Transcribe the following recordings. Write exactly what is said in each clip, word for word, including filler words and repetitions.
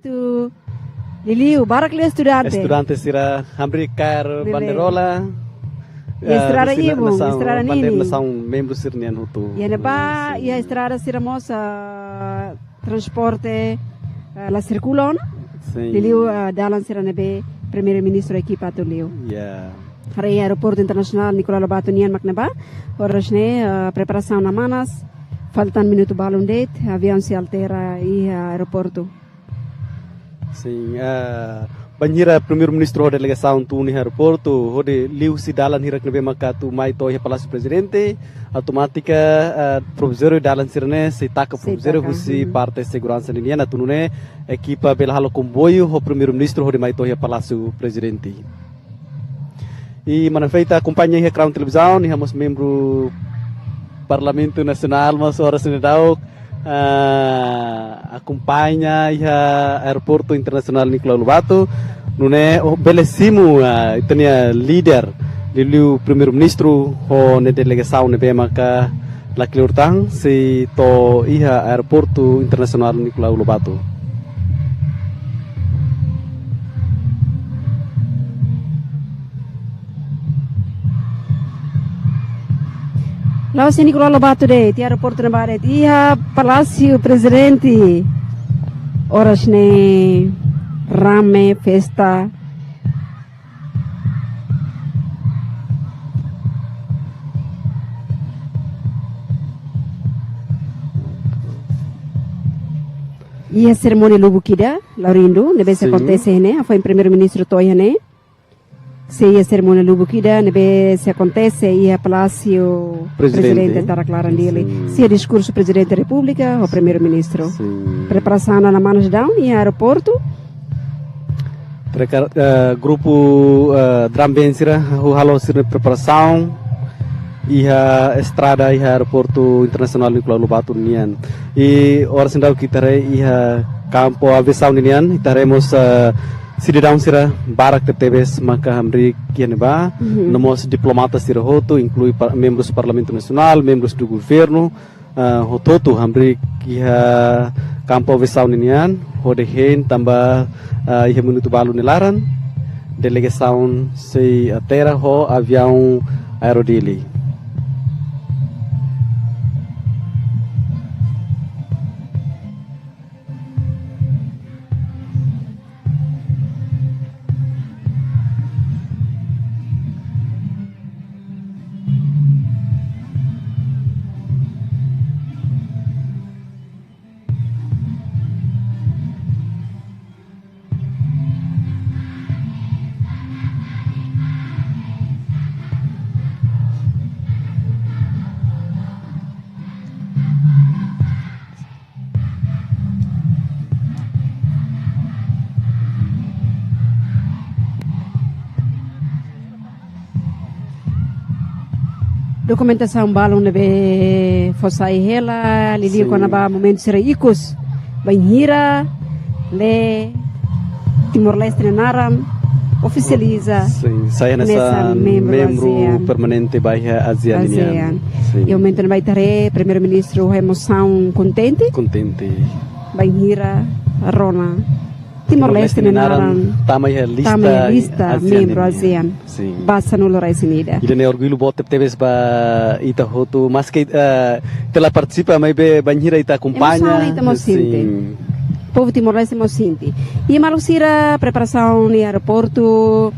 Tu liuliu, barak liu estudante. Estudante sira hamriik kaer banderola. Iha estrada ibu, estrada nini. Bandeira nasaun membru sira-nian hotu. Iha ne'ebá, iha estrada sira mós, ah, transporte, ah, la sirkula ona. Liuliu, ah, dalan sira ne'ebé Primeiru-Ministru ekipa atu liu. Haree aeroportu internasionál Nicolau Lobato nian mak ne'ebá. Oras ne'e, ah, preparasaun ona manas. Falta minutu balun de'it, aviaun sei aterra iha aeroportu. Sin, ah, bainhira Primeiru-Ministru ho delegasaun tun iha aeroportu, hodi liuhusi dalan hirak ne'ebé maka atu mai to'o iha Palásiu Prezidente, automátika, ah, provizóriu dalan sira-ne'e sei taka provizóriu husi parte seguransa ninian atu nune'e ekipa bele halo komboiu ho Primeiru-Ministru hodi mai to'o iha Palásiu Prezidente. I mana feita akompaña iha Crown Televizaun, iha mós membru Parlamentu Nasionál, mós oras ne'e daudaun, ah, akompaña iha Aeroportu Internasionál Nicolau Lobato, nune'e, oh, bele simu, ah, ita-nia líder, liuliu Primeiru-Ministru, ho nia delegasaun ne'ebé maka la kleur tan, sei to'o iha Aeroportu Internasionál Nicolau Lobato. La'ós iha Nicolau Lobato de'it, iha aeroportu ne'ebá de'it, iha Palásiu Prezidente. Oras ne'e rame, festa. Iha serimónia lubuk ida, Laurindo, ne'ebé sei akontese iha ne'e, hafoin Primeiru-Ministru to'o iha ne'e. Sei iha serimónia lubuk ida, ne'ebé sei akontese iha Palásiu Prezidente, Prezidente Tarak Laran Dili. Sin. Sei iha diskursu Prezidente Repúblika ho Primeiru-Ministru. Sin. Preparasaun ona manas daudaun iha aeroportu. Preka-, eh, grupu, eh, drum band sira hahú halo sira-nia preparasaun iha estrada iha Aeroportu Internasionál Nicolau Lobato nian. I oras ne'e daudaun ita haree iha kampu aviasaun nian, ita haree mós, eh, sidadaun sira barak tebetebes maka hamriik iha ne'ebá, no mós diplomata sira hotu, inklui par-, membrus Parlamentu Nasionál, membrus do governu, ah, hotu-hotu hamriik iha kampu aviasaun nian, hodi hein tanba, ah, iha minutu balun nia laran, delegasaun sei aterra ho aviaun Aero Dili. Dokumentasaun balun ne'ebé fó sai hela, liuliu kona-ba momentu sira ikus, bainhira Timor-Leste nia naran ofisializa, sin, sai hanesan membru permanente ba iha ASEAN nian. ASEAN. Sin. Iha momentu ne'ebá ita haree Primeiru-Ministru ho emosaun kontente. Kontente. Bainhira rona Timor-Leste nia naran tama iha lista membru ASEAN. Sin. Ba sanulu-resin-ida. Ida-ne'e orgullu boot tebetebes ba ita hotu, maske, eh, ita la partisipa, maibé bainhira ita akompaña. Emosaun ita mós sente. Sin. Povu Timor-Leste mós sente. I maluk sira preparasaun iha aeroportu,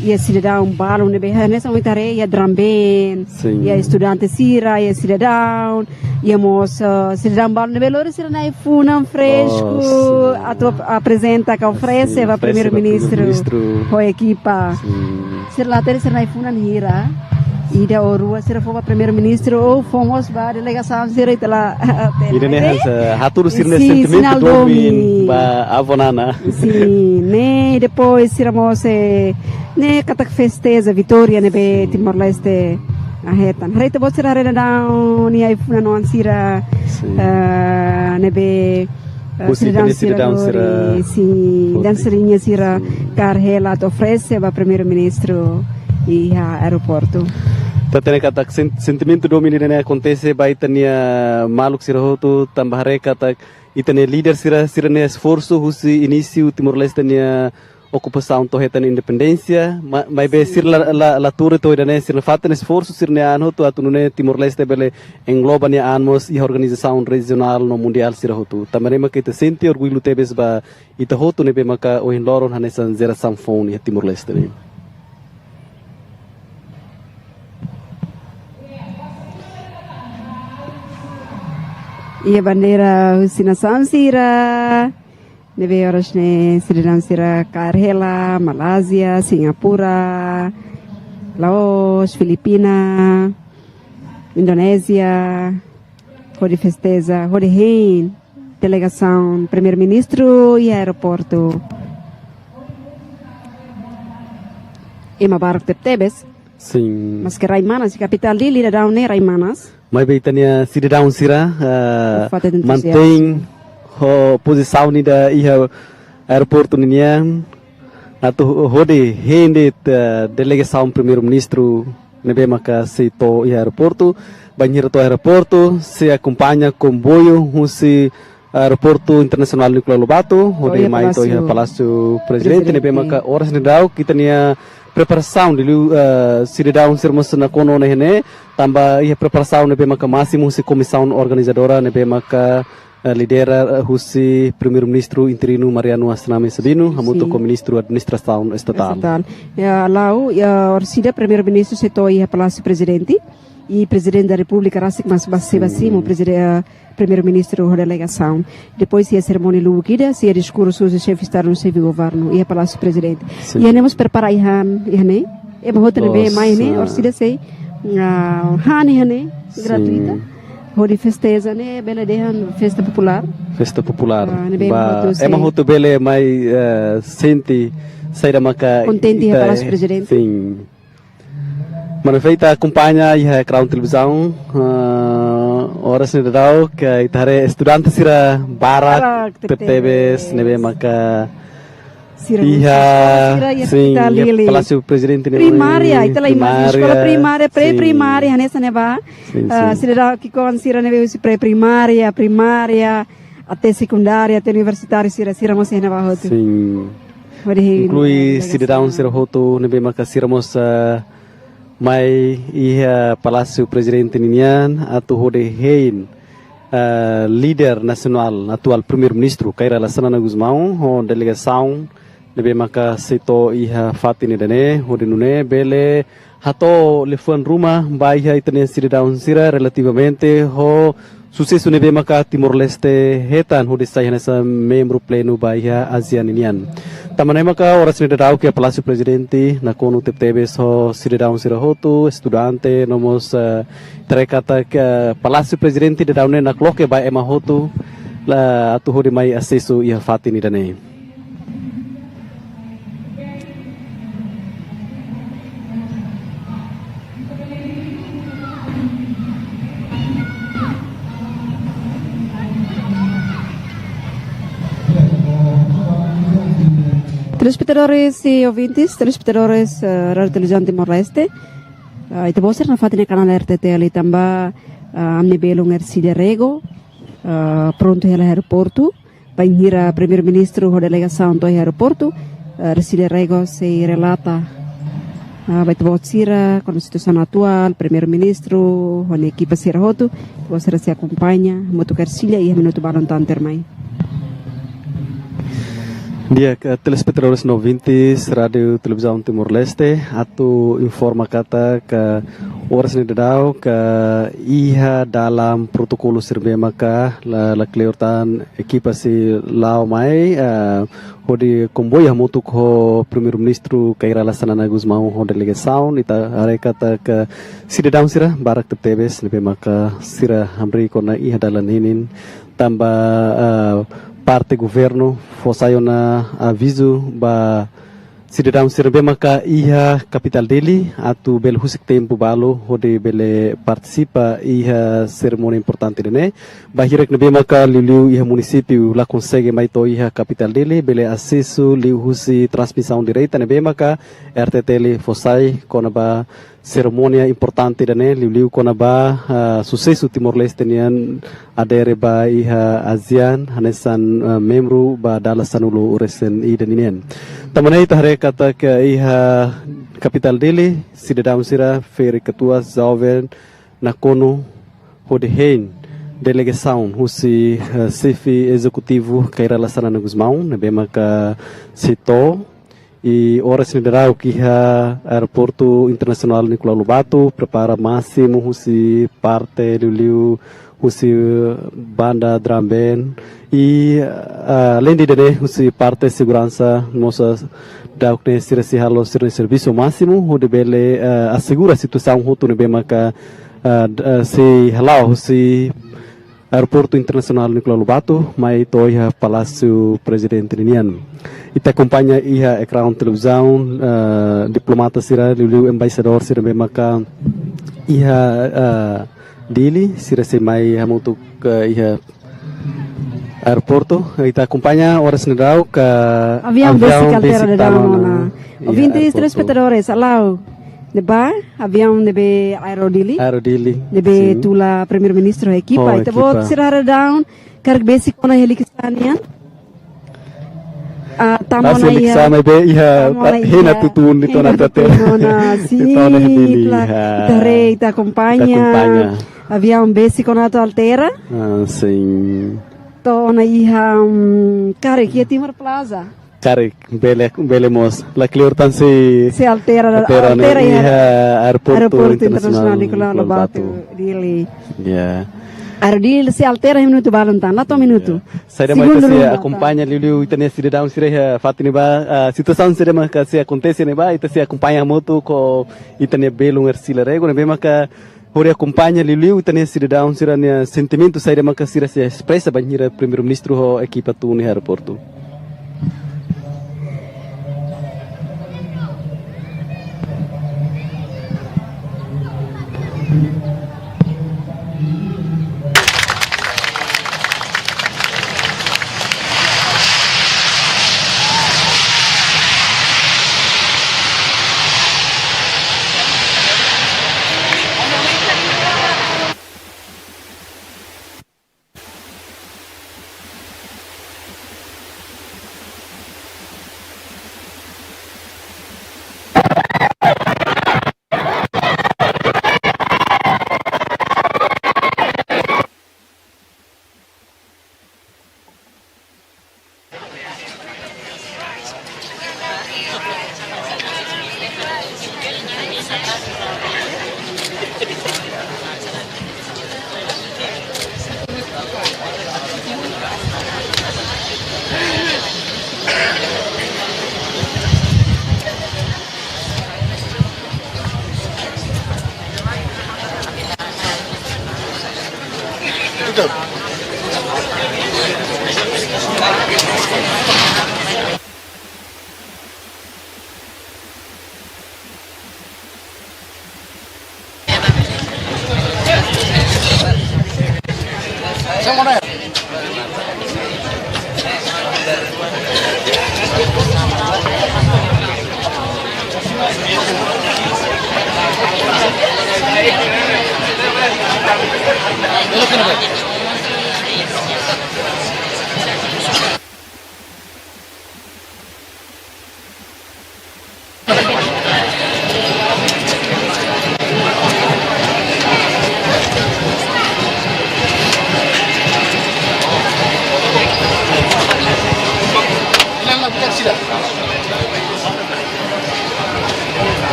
iha sidadaun balun ne'ebé hanesan ita haree, iha drum band, sin, iha estudante sira, iha sidadaun, iha mós, eh, sidadaun balun ne'ebé lori sira-nia ai-funan fresku, atu ap-, aprezenta ka oferese ba Primeiru-Ministru ho ekipa. Sin. Sira la hatene sira-nia ai-funan hira. Ida ou rua sira fó ba Primeiru-Ministru ou fó mós ba delegasaun sira ita la hatene. Ida-ne'e hanesan hatudu sira-nia sentimentu domin ba avó Nana. Sin, ne'e depois sira mós, eh, ne'e katak festeja vitória ne'ebé Timor-Leste hetan. Haree ita-boot sira haree daudaun nia ai-funan oan sira, eh, ne'ebé, eh, sidadaun sira lori, sin, dansarinha sira kaer hela atu oferese ba Primeiru-Ministru iha aeroportu. Ita hatene katak sen-, sentimentu domin ida-ne'e akontese ba ita-nia maluk sira hotu tanba haree katak ita-nia líder sira, sira-nia esforsu husi inísiu Timor-Leste nia okupasaun to'o hetan independénsia, ma-, maibé sira la, la, la tuur to'o ida-ne'e, sira nafatin esforsu sira-nia an hotu atu nune'e Timor-Leste bele engloba nia an mós iha organizasaun rejionál no mundiál sira hotu. Tanba ne'e maka ita sente orgullu tebes ba ita hotu ne'ebé maka ohin loron hanesan jerasaun foun iha Timor-Leste ne'e. Iha bandeira husi nasaun sira ne'ebé oras ne'e sidadaun sira kaer hela, Malázia, Singapura, Laos, Filipina, Indonézia, hodi festeja, hodi hein delegasaun Primeiru-Ministru iha aeroportu. Ema barak tebetebes. Sin. Maske rai manas, kapitál Dili daudaun ne'e rai manas. Maibé ita-nia sidadaun sira, ah, Fatin entuziasmu. Mantein ho pozisaun ida iha aeroportu ninian, atu hodi hein de'it, ah, delegasaun Primeiru-Ministru ne'ebé maka sei to'o iha aeroportu, bainhira to'o aeroportu, sei akompaña komboiu husi Aeroportu Internasionál Nicolau Lobato, hodi mai to'o iha Palásiu Prezidente, ne'ebé maka oras ne'e daudaun ita-nia preparasaun liuliu, eh, sidadaun sira mós nakonu ona iha ne'e, tanba iha preparasaun ne'ebé maka másimu husi komisaun organizadora ne'ebé maka, eh, lidera, eh, husi Primeiru-Ministru interinu Mariano Assanami Sabino, hamutuk ho Ministru Administrasaun Estatál. Estatál. Ya, la'o, ya, orsida Primeiru-Ministru sei to'o iha Palásiu Prezidente, i Prezidente da Repúblika rasik mós bá, sei bá simu, Prezide-, eh, Primeiru-Ministru ho delegasaun. Depois iha serimónia lubuk ida, sei iha diskursu husi Xefe Estadu no Xefe Governu iha Palásiu Prezidente. Sin. Iha ne'e mós prepara ai-han, iha ne'e. Ema hotu ne'ebé mai ne'e, orsida sei, ah, han iha ne'e, gratuita. Hodi festeja ne'e, bele dehan festa populár. Festa populár. Ah, ne'ebé ema hotu bele mai, eh, sente saida maka kontente iha Palásiu Prezidente. Sin. Maibé ita akompaña iha ekraun televizaun, ah, oras ne'e daudaun ita haree estudante sira barak tebetebes ne'ebé maka sira iha, sira iha sin, kapitál Dili. Palásiu Prezidente ne'e primária, ita la imajina eskola primária, pré-primária, hanesan ne'ebá. Sin, ah, sin. Sira daudaun ki'ikoan sira ne'ebé husi pré-primária, primária, até sekundária, até universitáriu sira, sira mós iha ne'ebá hotu. Sin. Hodi hein, inklui, eh, sidadaun sira hotu ne'ebé maka sira mós, ah, mai iha Palásiu Prezidente ninian atu hodi hein, ah, líder nasionál atuál Primeiru-Ministru Kay Rala Xanana Gusmão ho delegasaun ne'ebé maka sei to'o iha fatin ida-ne'e, hodi nune'e bele hato'o liafuan ruma ba iha ita-nia sidadaun sira relativamente ho susesu ne'ebé maka Timor-Leste hetan hodi sai hanesan membru plenu ba iha ASEAN ninian. Tanba ne'e maka oras ne'e daudaun iha Palásiu Prezidente nakonu tebetebes ho sidadaun sira hotu, estudante, no mós, eh, ita haree katak, eh, Palásiu Prezidente daudaun ne'e nakloke ba ema hotu, la atu hodi mai asesu iha fatin ida-ne'e. Telespetadores e ouvintes, telespetadores, eh, Rádiu Televizaun Timor-Leste, eh, ita-boot sira nafatin iha kanál R T T L tanba, eh, ami-nia belun Ercilia Rego, eh, prontu hela aeroportu, bainhira Primeiru-Ministru ho delegasaun to'o iha aeroportu, eh, Ercilia Rego sei relata, eh, ba ita-boot sira kona-ba situasaun atuál, Primeiru-Ministru ho nia ekipa sira hotu, ita-boot sira sei akompaña hamutuk ho Ercilia iha minutu balun tan tuirmai. Di'ak, eh, telespetadores no ouvintes Rádiu Televizaun Timor-Leste, atu informa katak oras ne'e daudaun iha dalan protokolu sira ne'ebé maka la, lakleur tan, ekipa sei la'o mai, eh, hodi komboiu hamutuk ho Primeiru-Ministru Kay Rala Xanana Gusmão ho delegasaun, ita haree katak sidadaun sira barak tebetebes ne'ebé maka sira hamriik ona iha dalan ninin tanba, eh, parte governu fó sai ona avizu ba sidadaun sira ne'ebé maka iha kapitál Dili atu bele husik tempu balu hodi bele partisipa iha serimónia importante ida-ne'e. Ba hirak ne'ebé maka liuliu iha munisípiu la konsege mai to'o iha kapitál Dili, bele asesu liuhusi transmisaun direta ne'ebé maka R T T L fó sai kona-ba serimónia importante ida-ne'e, liuliu kona-ba, ah, susesu Timor-Leste nian adere ba iha ASEAN, hanesan, ah, membru ba dala sanulu-resin-ida ninian. Tanba ne'e ita haree katak iha kapitál Dili, sidadaun sira ferik-katuas, joven, nakonu, hodi hein delegasaun husi, eh, xefe ezekutivu Kay Rala Xanana Gusmão, ne'ebé maka sei to'o, i oras ne'e daudaun iha Aeroportu Internasionál Nicolau Lobato, prepara másimu husi parte liuliu husi banda drum band, i, ah, aleinde ida-ne'e husi parte seguransa mós daudaun ne'e sira sei halo sira-nia servisu másimu hodi bele, ah, asegura situasaun hotu ne'ebé maka, ah, d-, ah, sei hala'o husi Aeroportu Internasionál Nicolau Lobato mai to'o iha Palásiu Prezidente ninian. Ita akompaña iha ekraun televizaun, ah, diplomata sira, liuliu embaixadór sira ne'ebé maka iha, ah, Dili, sira sei mai hamutuk iha aeroportu. Ita akompaña oras ne'e daudaun aviaun besik, aviaun altera besik daudaun tama ona. Iha ouvintes, aeroportu, telespetadores, halo. Ne'ebá, aviaun ne'ebé Aero Dili. Aero Dili, ne'ebé, sin, tula Primeiru-Ministru ho ekipa. Ho ita-boot, ekipa, sira haree daudaun, karik besik ona iha likisan nian. Ah, tama ona iha, tama ona iha, hena tutun, hena tutun ona, sin, ita haree, ita akompaña. Ita akompaña. Aviaun besik ona atu altera. Ah, sin. To'o ona iha, mm, karik iha Timor Plaza. Karik, bele, bele mós. La kleur tan se, se altera, altera, altera iha, iha Aeroportu, Aeroportu Internasionál, Internasionál Nicolau, Nicolau Lobato, Lobato, Dili. Ya. Aero Dili sei altera iha minutu balun tan, la to'o minutu. Ya. Saida mak ita sei akompaña liuliu ita-nia sidadaun sira iha fatin ne'ebá, ah, situasaun saida mak sei akontese ne'ebá, ita sei akompaña hamutuk ho ita-nia belun Ercilla Rego, ne'ebé maka hodi akompaña liuliu ita-nia sidadaun sira-nia sentimentu saida maka sira sei espresa bainhira Primeiru-Ministru ho ekipa tun iha aeroportu.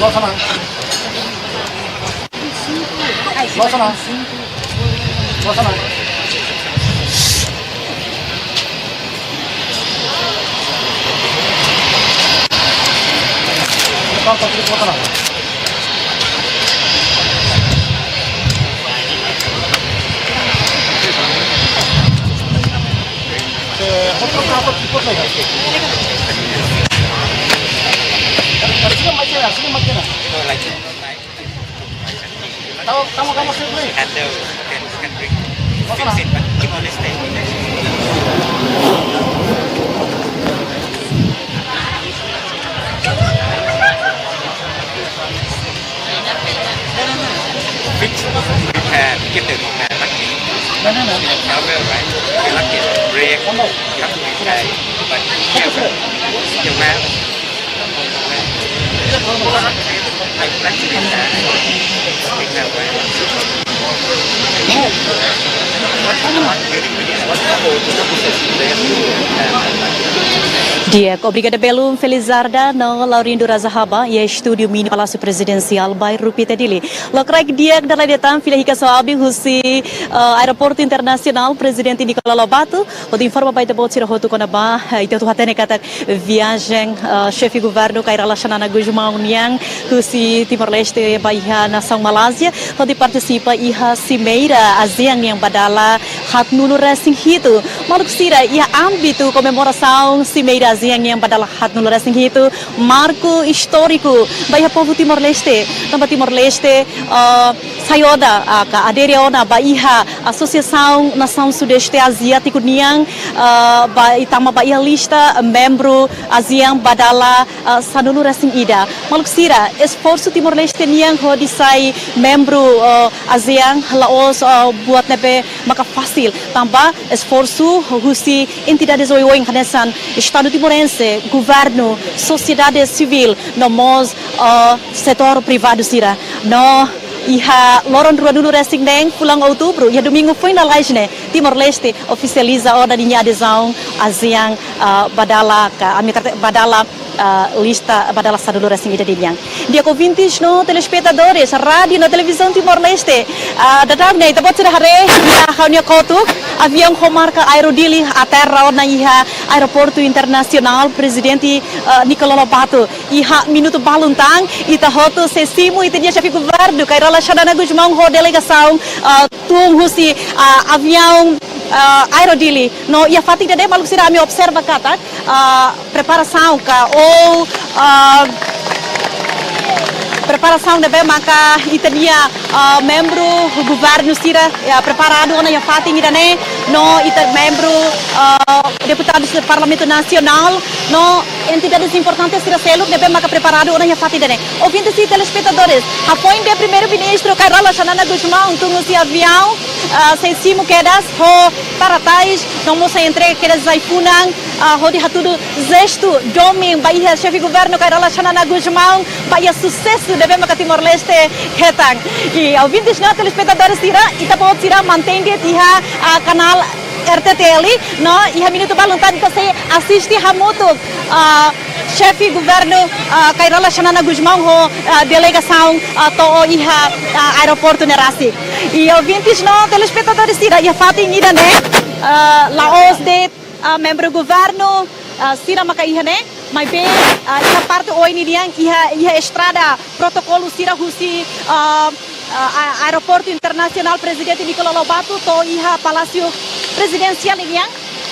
Lo sana. Lo sana. Lo sana. Hello, can, can bring fifteen, but Timor-Leste. Fix. Eh, kita, eh, laki. Travel, right? Laki, break. Kamu bisa, but careful. Jangan. Di'ak, obrigada belun Felizarda no Laurindo Razahaba iha estúdiu mini Palásiu Prezidensiál, bairru Pite, Dili. Lokraik di'ak dala ida tan fila hikas ho ami husi, eh, Aeroportu Internasionál Prezidente Nicolau Lobato, hodi informa ba ita-boot sira hotu kona-ba, eh, ita hotu hatene katak viajen, eh, Xefe Governu Kay Rala Xanana Gusmão nian husi Timor-Leste ba iha nasaun Malázia, hodi partisipa iha Simeira ASEAN nian ba dala haatnulu resin hitu. Maluk sira, iha ámbitu komemorasaun Simeira ASEAN nian ba dala haatnulu resin hitu, marku istóriku ba iha povu Timor-Leste, tanba Timor-Leste, eh, sai ona, ah, ka adere ona ba iha Asosiasaun Nasaun Sudeste Aziátiku nian, ah, ba, i tama ba iha lista membru ASEAN ba dala, ah, sanulu resin ida. Maluk sira, esforsu Timor-Leste nian hodi sai membru, ah, ASEAN la'ós, ah, buat ne'ebé maka fasil. Tanba esforsu husi entidades oioin hanesan Estadu timorense, governu, sosiedade sivíl, no mós, ah, setór privadu sira. No iha loron ruanulu resin neen fulan Outubru, iha domingu foin lalais ne'e, Timor-Leste ofisializa ona ninia adezaun ASEAN, ah, ba dala ka, ami katak ba dala, ah, lista ba dala sanulu resin ida nian. Di'ak ouvintes no telespetadores Rádiu no Televizaun Timor-Leste, ah, daudaun ne'e ita-boot sira haree iha ha'u-nia kotuk, aviaun ho marka Aero Dili aterra ona iha Aeroportu Internasionál Prezidente, ah, Nicolau Lobato. Iha minutu balun tan, ita hotu sei simu ita-nia Xefe Governu Kay Rala Xanana Gusmão ho delegasaun, ah, tun husi, ah, aviaun, ah, Aero Dili. No iha fatin ida-ne'e maluk sira, ami observa katak, ah, preparasaun ka ou, ah, preparasaun ne'ebé maka ita-nia, ah, membru governu sira, ya, preparadu ona iha fatin ida-ne'e, no ita membru, ah, deputadus Parlamentu Nasionál, no entidades importantes sira seluk ne'ebé maka preparadu ona iha fatin ida-ne'e. Ouvintes i telespetadores, hafoin be Primeiru-Ministru Kay Rala Xanana Gusmão tun husi aviaun, ah, sei simu kedas ho taratais, no mós sei entrega kedas ai-funan, ah, hodi hatudu jestu domin ba iha Xefe Governu Kay Rala Xanana Gusmão, ba iha susesu ne'ebé maka Timor-Leste hetan. I ouvintes no telespetadores sira, ita-boot sira mantein de'it iha, ah, kanál R T T L, no iha minutu balun tan ita sei asiste hamutuk, ah, Xefe Governu, ah, Kay Rala Xanana Gusmão ho, ah, delegasaun, ah, to'o iha, ah, aeroportu ne'e rasik. I ouvintes no telespetadores sira, iha fatin ida-ne'e, ah, la'ós de'it, ah, membru governu, ah, sira maka iha ne'e, maibé, ah, iha parte oin nian iha, iha estrada protokolu sira husi, ah, ah, a-, Aeroportu Internasionál Prezidente Nicolau Lobato to'o iha Palásiu Prezidensiál nian,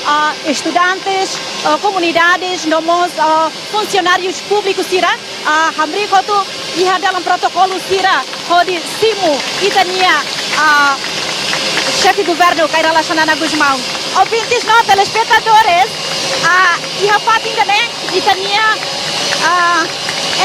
ah, estudantes, ah, komunidades, no mós, ah, funsionárius públikus sira, ah, hamriik hotu iha dalan protokolu sira hodi simu ita-nia, ah, Xefe Governu Kay Rala Xanana Gusmão. Ouvintes no telespetadores, ah, iha fatin ida-ne'e, ita-nia, ah,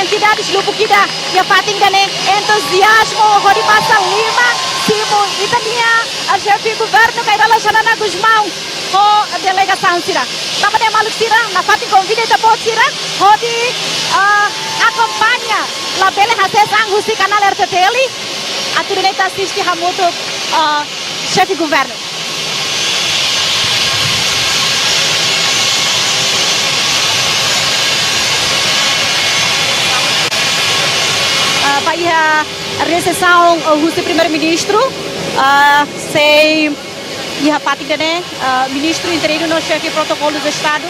entidades lubuk ida iha fatin ida-ne'e entuziazmu hodi basa liman simu ita-nia, ah, Xefe Governu Kay Rala Xanana Gusmão ho delegasaun sira. Tanba ne'e maluk sira, nafatin konvida ita-boot sira hodi, ah, akompaña, labele hasees an husi kanál R T T L, atu nune'e ita asiste hamutuk, ah, Xefe Governu. Ah, ba iha resesaun, ah, husi Primeiru-Ministru, ah, sei iha fatin ida-ne'e, ah, Ministru Interinu no Xefe Protokolu do Estadu,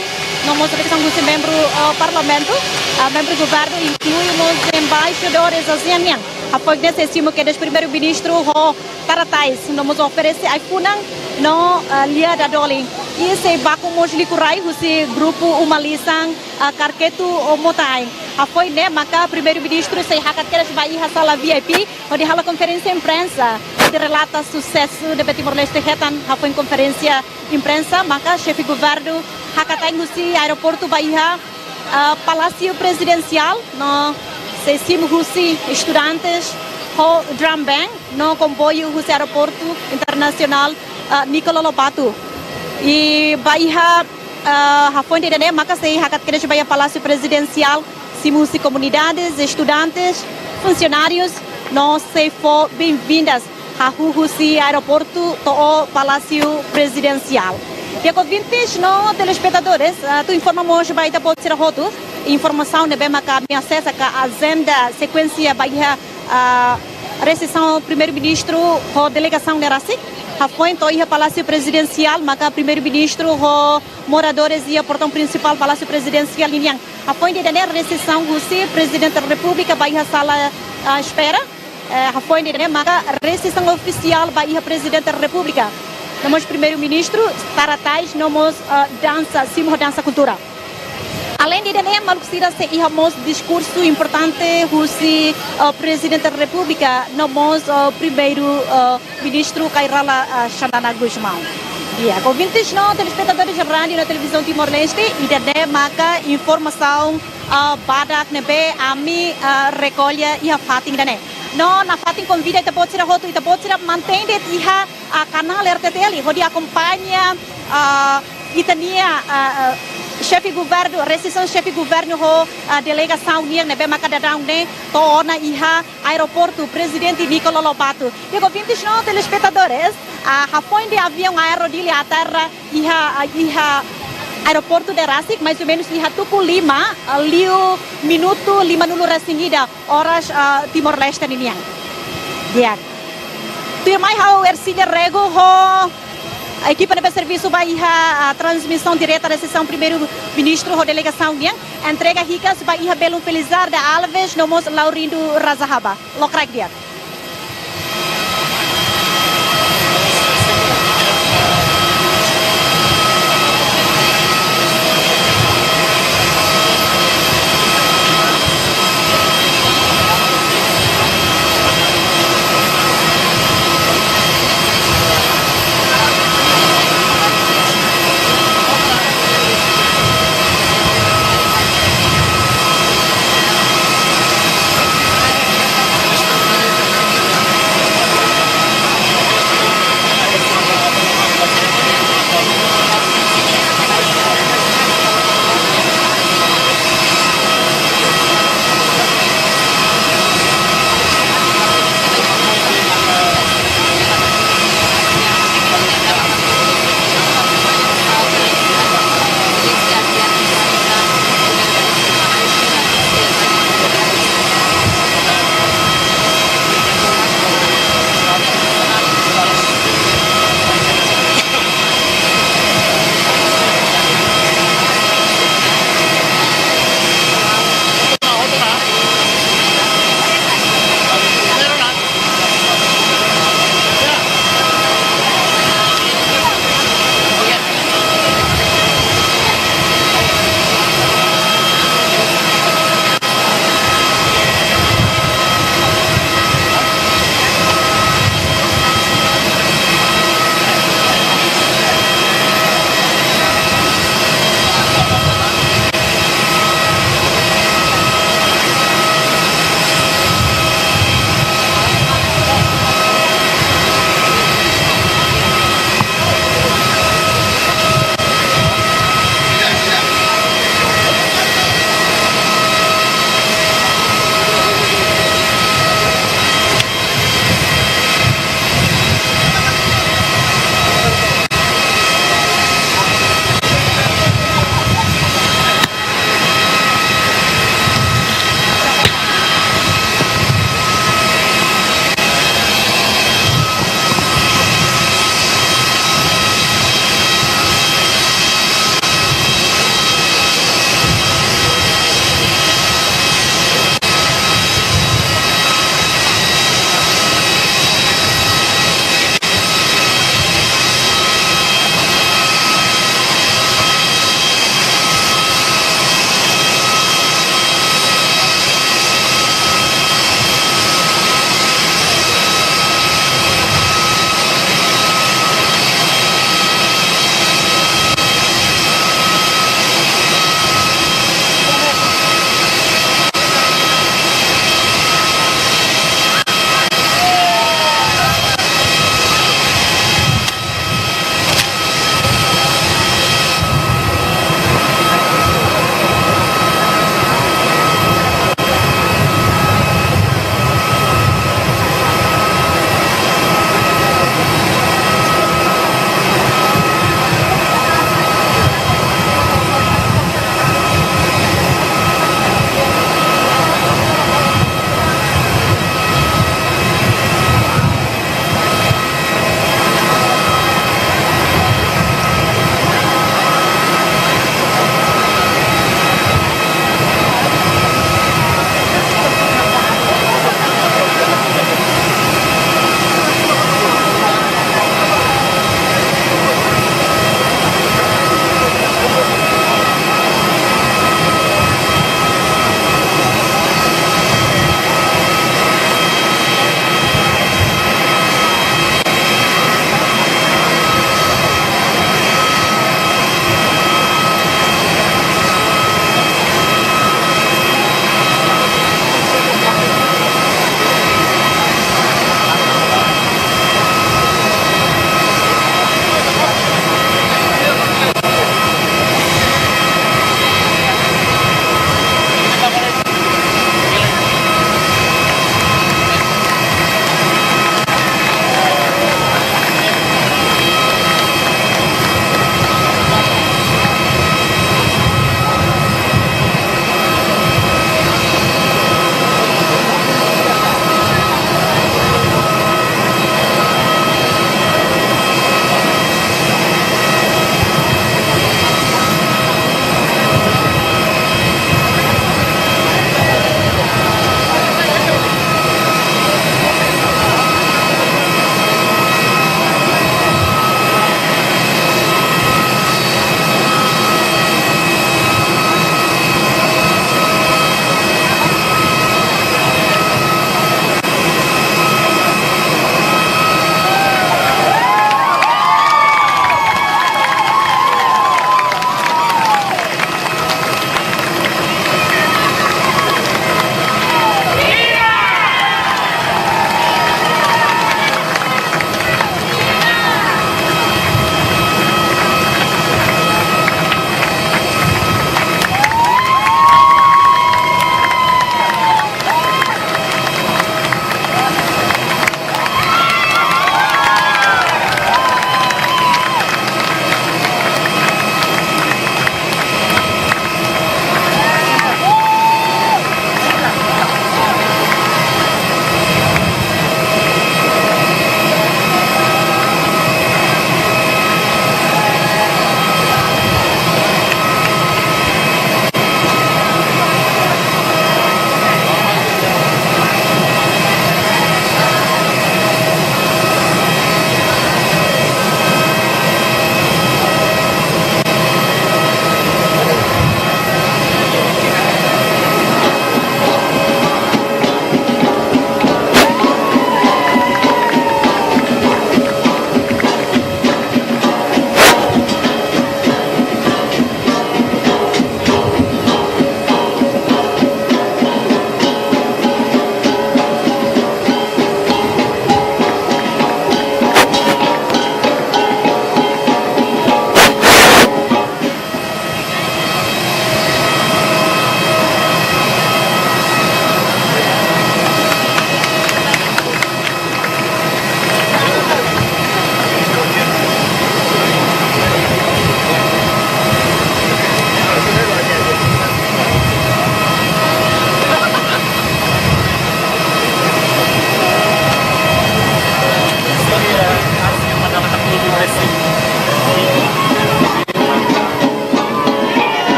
no mós resesaun husi membru, ah, Parlamentu, ah, membru Governu, inklui mós embaixadores ASEAN nian. Hafoin ne'e sei simu kedas Primeiru-Ministru ho tara tais, no mós oferese ai-funan no, ah, lia dadolin. I sei baku mós liku rai husi grupu uma-lisan, ah, Karketu Motaen. Hafoin ne'e maka Primeiru-Ministru sei hakat kedas ba iha sala V I P, hodi halo konferénsia imprensa, hodi relata susesu ne'ebé Timor-Leste hetan. Hafoin konferénsia imprensa maka Xefe Governu hakat tain husi aeroportu ba iha, ah, Palásiu Prezidensiál, no sei simu husi estudantes ho drum band no komboiu husi Aeroportu Internasionál, ah, Nicolau Lobato. I ba iha, ah, hafoin ida-ne'e maka sei hakat kedas ba iha Palásiu Prezidensiál, simu husi komunidades, estudantes, funsionárius, no sei fó boas-vindas hahú husi aeroportu to'o Palásiu Prezidensiál. Di'ak, ouvintes no telespetadores, ah, atu informa mós ba ita-boot sira hotu informasaun ne'ebé maka ami asesa ka ajenda, sekuénsia ba iha, ah, resesaun Primeiru-Ministru ho delegasaun ne'e rasik. Hafoin to'o iha Palásiu Prezidensiál maka Primeiru-Ministru ho moradores iha portaun prinsipál Palásiu Prezidensiál ninian. Hafoin ida-ne'e resesaun husi Prezidente Repúblika ba iha sala, ah, espera. Eh, hafoin ida-ne'e maka resesaun ofisiál ba iha Prezidente Repúblika. No mós Primeiru-Ministru tara tais, no mós, ah, dansa, simu ho dansa kultura. Aleinde ida-ne'e, maluk sira, sei iha mós diskursu importante husi, ah, Prezidente Repúblika, no mós, ah, Primeiru, ah, Ministru Kay Rala, ah, Xanana Gusmão. Di'ak, ouvintes no telespetadores Rádiu no Televizaun Timor-Leste, ida-ne'e maka informasaun, ah, badak ne'ebé ami, ah, rekolla iha fatin ida-ne'e. No nafatin konvida ita-boot sira hotu, ita-boot sira mantein de'it iha, ah, kanál R T T L, hodi akompaña, ah, ita-nia, ah, ah, Xefe Governu, resesaun Xefe Governu ho, ah, delegasaun nian ne'ebé maka daudaun ne'e to'o ona iha Aeroportu Prezidente Nicolau Lobato. Di'ak, ouvintes no telespetadores, ah, hafoin de'it aviaun Aero Dili aterra iha, ah, iha aeroportu ida rasik, mais ou menus iha tuku lima, ah, liu minutu limanulu-resin-ida oras, ah, Timor-Leste ninian. Di'ak. Tuirmai ha'u Ercilia Rego ho ekipa ne'ebé servisu ba iha, ah, transmisaun direta resesaun Primeiru-Ministru ho delegasaun nian, entrega hikas ba iha belun Felizarda Alves no mós Laurindo Razahaba. Lokraik di'ak.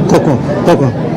Koko, koko.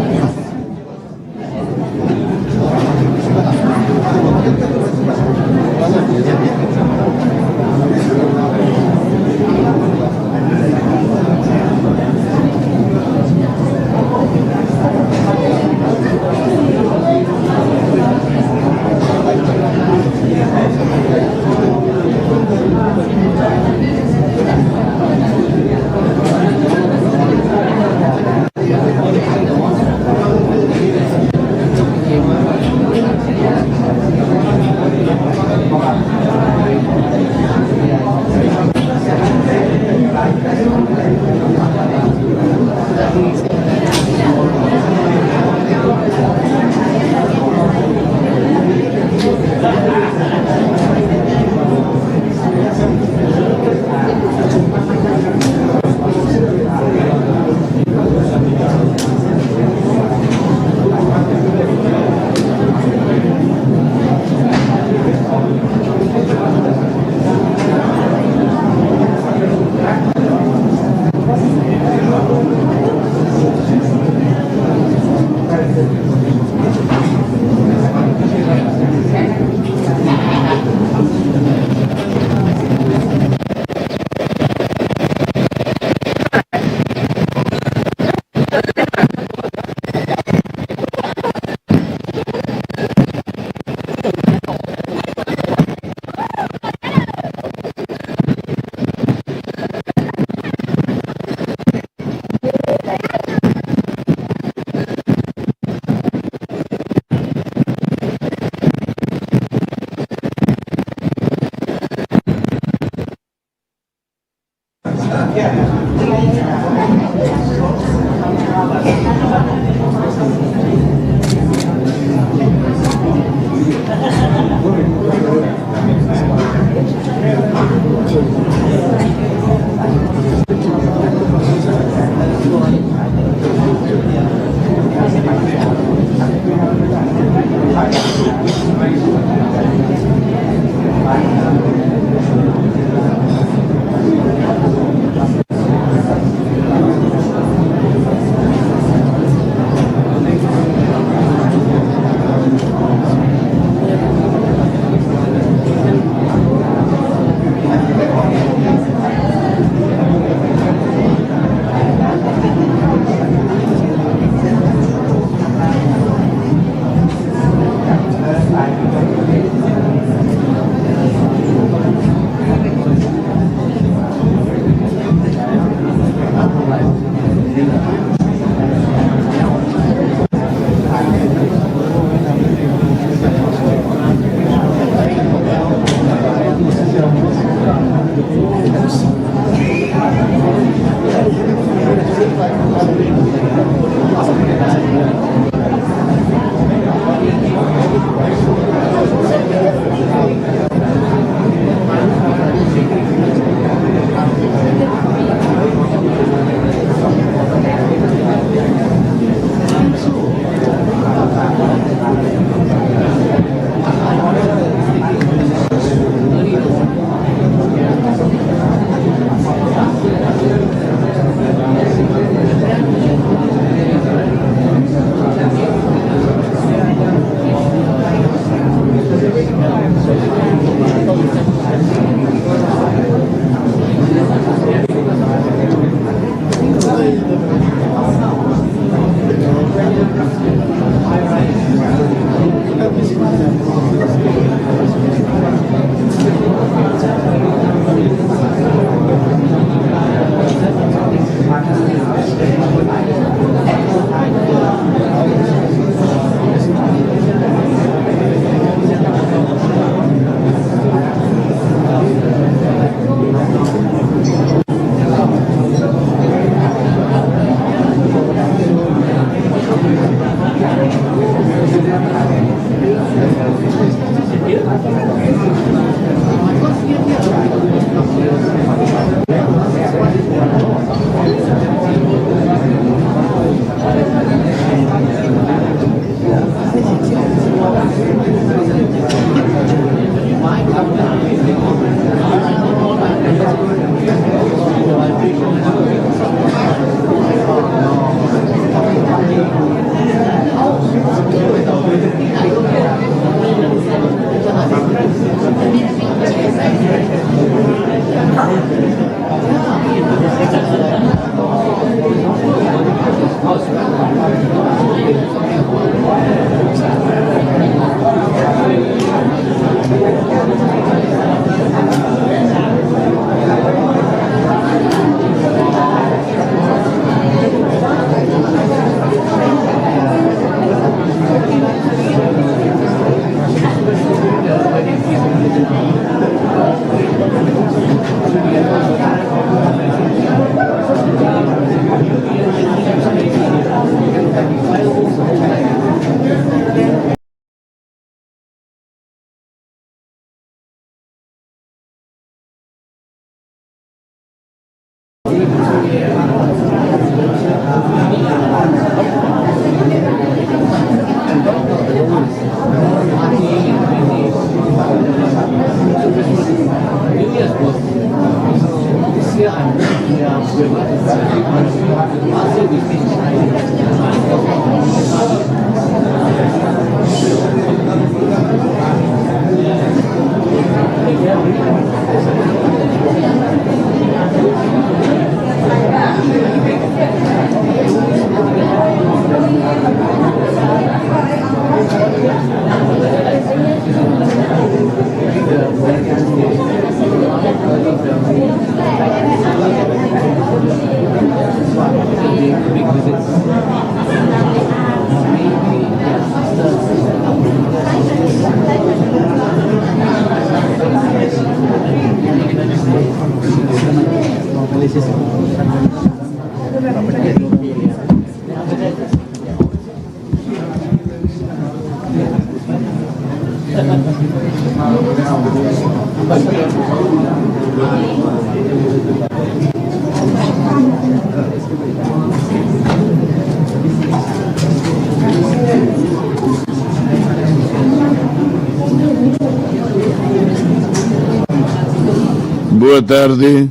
Boa tarde.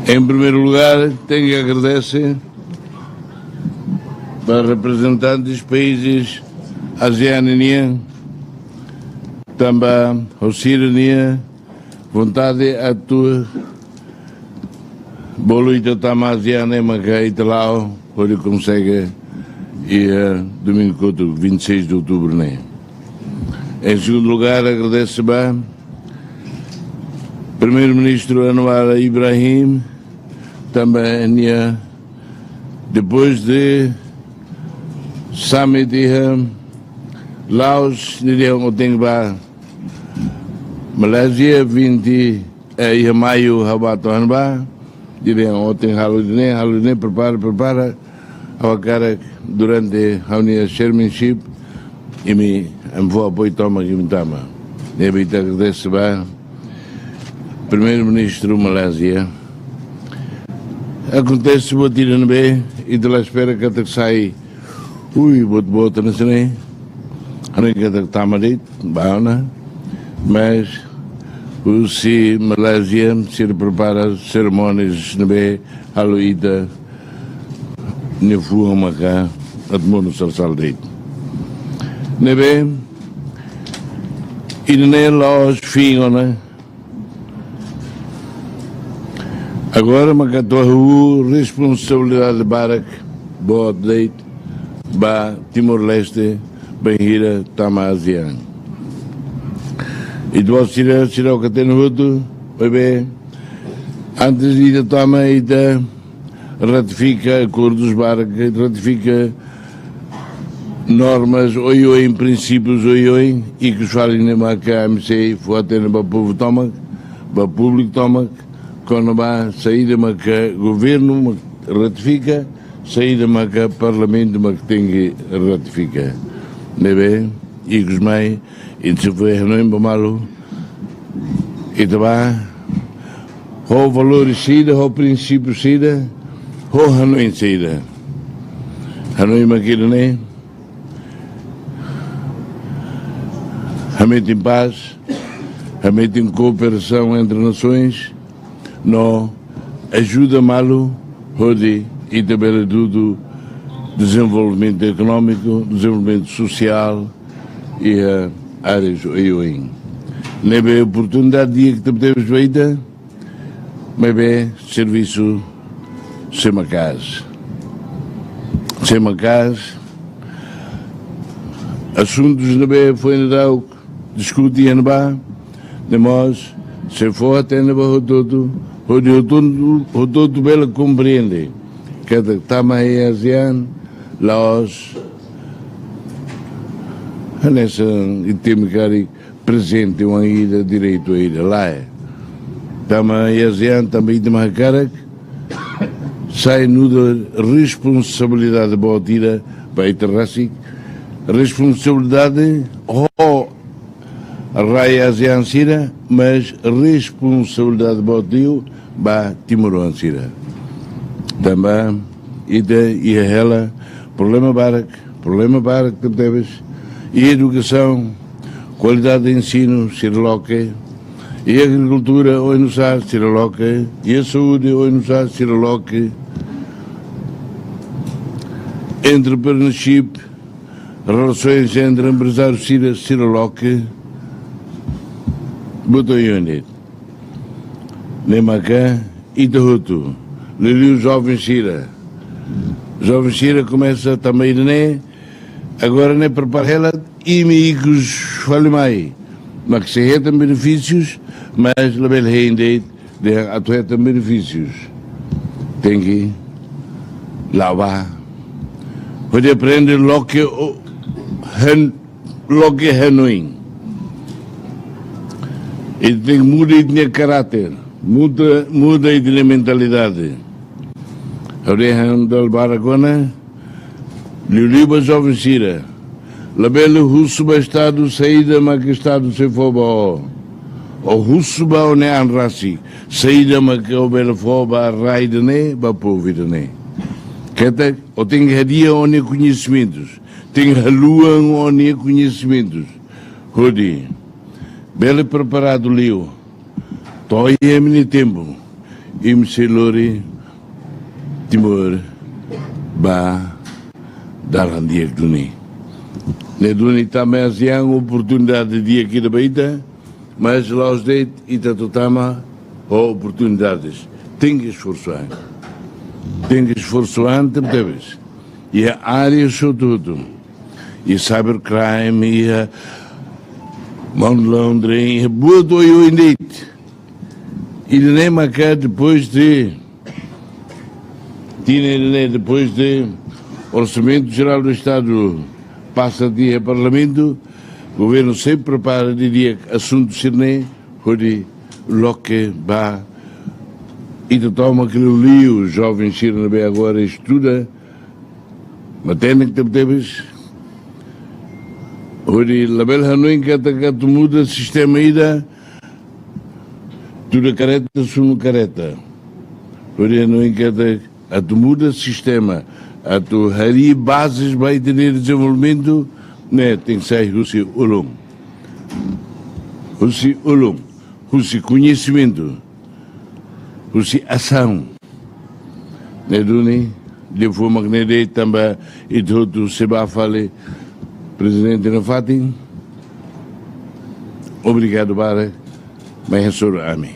Em primeiro lugar, tenho que agradecer para representantes países ASEAN nian, tanba ho sira-nia vontade atu bolu ita tama ASEAN ne'e maka ita la'o hodi konsege iha domingu kotuk, vinte e seis de outubro ne'e. Em segundo lugar, agradece ba Primeiru-Ministru Anwar Ibrahim, tanba nia, depois de summit iha Laos, nia dehan ohin ba Malázia, vinte, eh, iha maiu ha'u bá to'o ona ba, nia dehan ohin halo ida-ne'e, halo ida-ne'e, prepara, prepara. Ha'u hakarak durante ha'u-nia chairmanship, imi, imi fó apoiu tomak imi tama. Ne'ebé ita agradese ba Primeiru-Ministru Malázia. Akontese buat ida ne'ebé ita la espera katak sai, ui, buat-buat hanesan ne'e. Hanoin katak tama de'it, bá ona. Mas husi Malázia sira prepara serimónia ne'ebé halo ita nia fuan maka atu monu sala-sala de'it. Ne'ebé ida-ne'e la'ós fin ona. Agora maka atu hahú responsabilidade barak boot de'it ba Timor-Leste, bainhira tama ASEAN. Ita-boot sira, sira hotu-hotu, maibé antes ita tama, ita ratifika akordus barak, ratifika normas oioin, prinsípius oioin, ikus fali ne'e maka ami sei fó-hatene ba povu tomak, ba públiku tomak, kona-ba saida maka governu mak ratifika, saida maka parlamentu mak tenke ratifika. Ne'ebé ikus mai, ita sei fó hanoin ba malu, ita bá ho valór saida, ho prinsípiu saida, ho hanoin saida. Hanoin mak ida-ne'e, hametin pás, hametin kooperasaun entre nasoens, no ajuda malu hodi ita bele dudu dezenvolvimentu ekonómiku, dezenvolvimentu sosiál iha áreas oioin. Ne'ebé oportunidade di'ak ita tebes ba ita, maibé servisu sei maka'as. sei maka'as, asuntus ne'ebé foin daudauk diskute iha ne'ebá, ne'e mós sei fó hatene ba hotu-hotu, hodi hotu-hotu, hotu-hotu bele komprende katak tama iha ASEAN la'ós hanesan ita-nia karik prezente oan ida, direitu ida, lae. Tama iha ASEAN tanba ita mak hakarak sai nu'udar responsabilidade boot ida ba ita rasik, responsabilidade ho rai ASEAN sira, mas responsabilidade boot liu ba timoroan sira. Tanba ita iha hela problema barak, problema barak tebetebes, iha edukasaun, kualidade ensinu sira loke, iha agrikultura oinsá sira loke, iha saúde oinsá sira loke, entrepreneurship, relasoens entre emprezáriu sira, sira loke, buat oioin de'it. Ne'e maka ita hotu, liuliu joven sira. Joven sira komesa tama ida-ne'e, agora ne'e prepara hela, imi ikus fali mai. Mak sei hetan benefísius, mas labele hein de'it dehan atu hetan benefísius. Tenke la'o bá hodi aprende loke o-, han-, loke hanoin. Ita tenke muda ita-nia karáter, muda, muda ita-nia mentalidade. Ha'u dehan dala barak ona, liuliu ba joven sira, labele husu ba Estadu saida mak Estadu sei fó ba ó. Ó husu ba ó-nia an rasik, saida mak ó bele fó ba rai ida-ne'e, ba povu ida-ne'e. Katak ó tenke hadi'a ó-nia koñesimentus, tenke haluha ó-nia koñesimentus, hodi bele preparadu liu. To'o iha imi-nia tempu, imi sei lori Timor ba dalan di'ak duni. Ne'e duni tama iha ASEAN oportunidade di'ak ida ba ita, mas la'ós de'it ita atu tama ho oportunidades. Tenke esforsu an. Tenke esforsu an tebetebes. Iha área hotu-hotu. Iha cybercrime, iha money laundering, iha buat oioin de'it. Ida-ne'e maka depois de, tinan ida-ne'e, depois de Orsamentu Jerál do Estadu pasa tiha iha Parlamentu, governu sei prepara didi'ak asuntu sira-ne'e, hodi loke ba ita tomak liuliu, joven sira ne'ebé agora estuda, matenek tebetebes, hodi labele hanoin katak atu muda sistema ida, tuda kareta, sunu kareta. Hodi hanoin katak atu muda sistema, atu harii bazes ba ita-nia dezenvolvimentu, ne'e tenke sai husi ulun. Husi ulun, husi koñesimentu, husi asaun. Ne'e duni, liafuan mak ne'e de'it tanba ita hotu sei bá fali Prezidente nia fatin. Obrigadu barak, mai hasoru ami.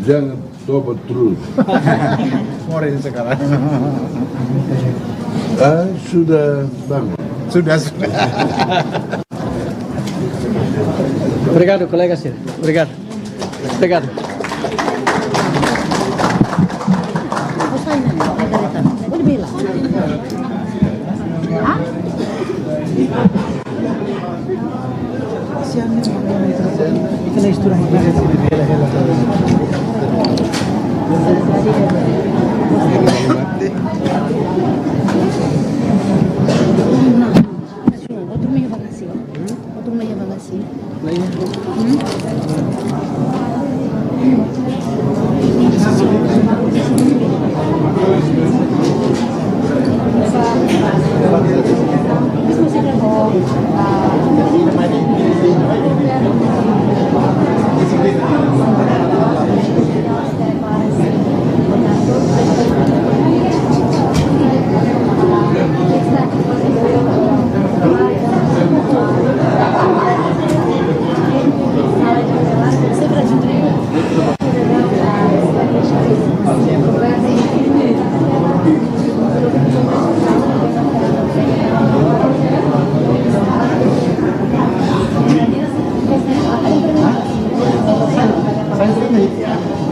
Jangan toba terus. Morin sekarang. Ah, sudah bangun. Sudah, sudah. Obrigadu, kolega sira. Obrigadu. Obrigadu. Outro meio vai lá assim. Outro meio vai lá assim.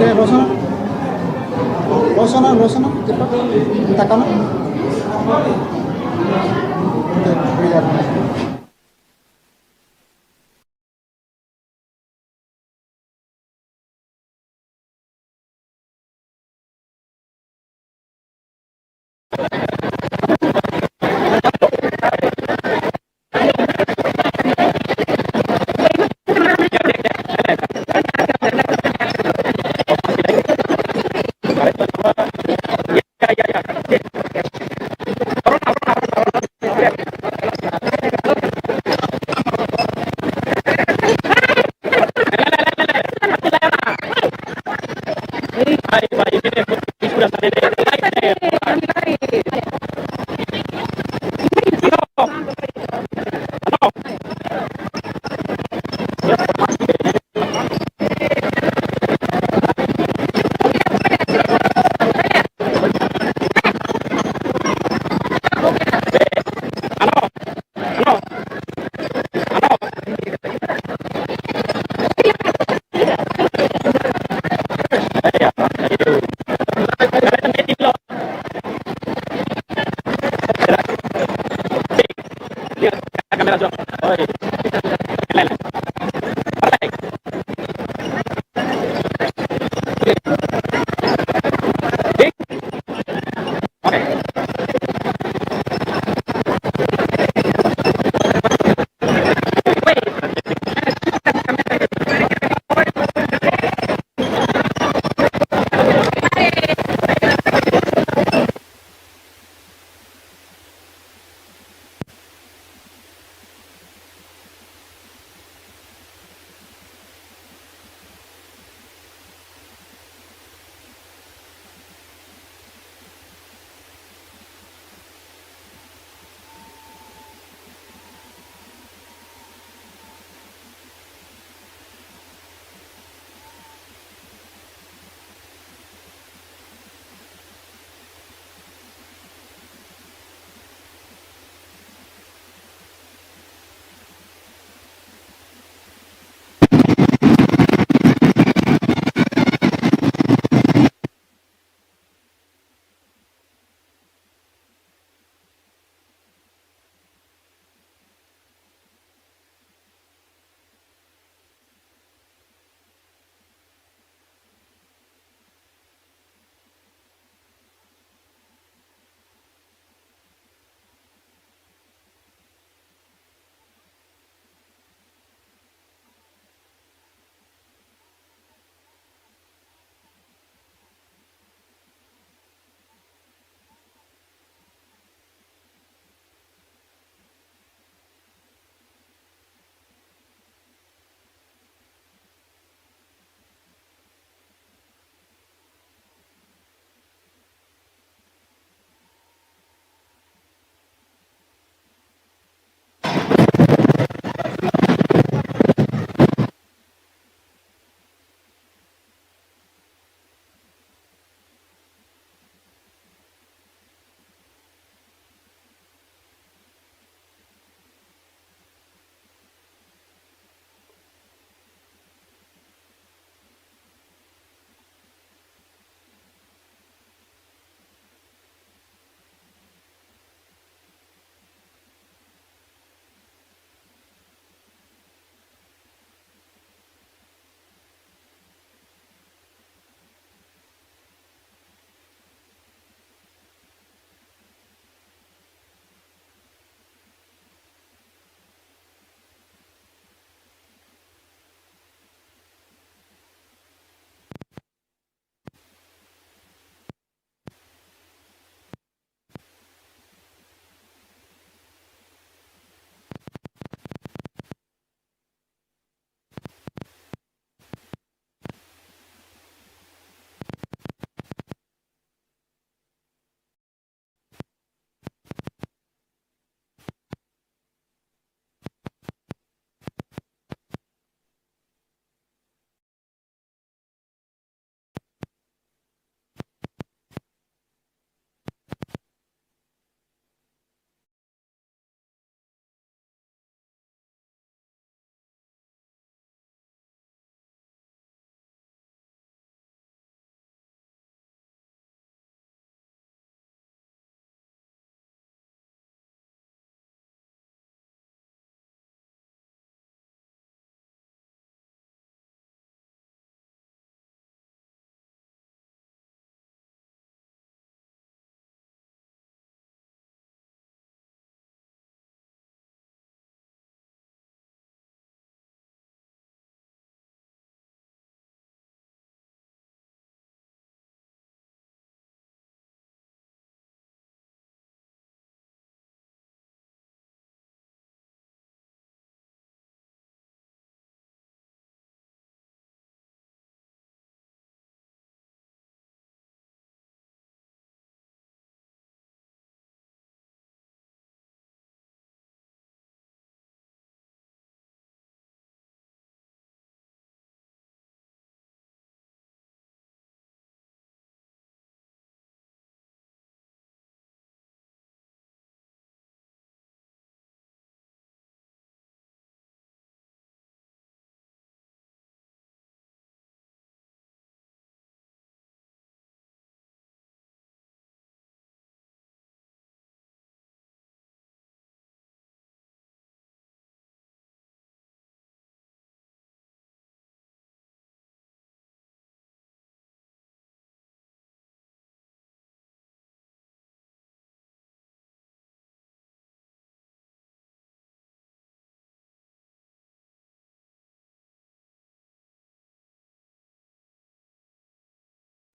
Oke, Rosana. Rosana, Rosana, cepat. Takana. Oke, lihat.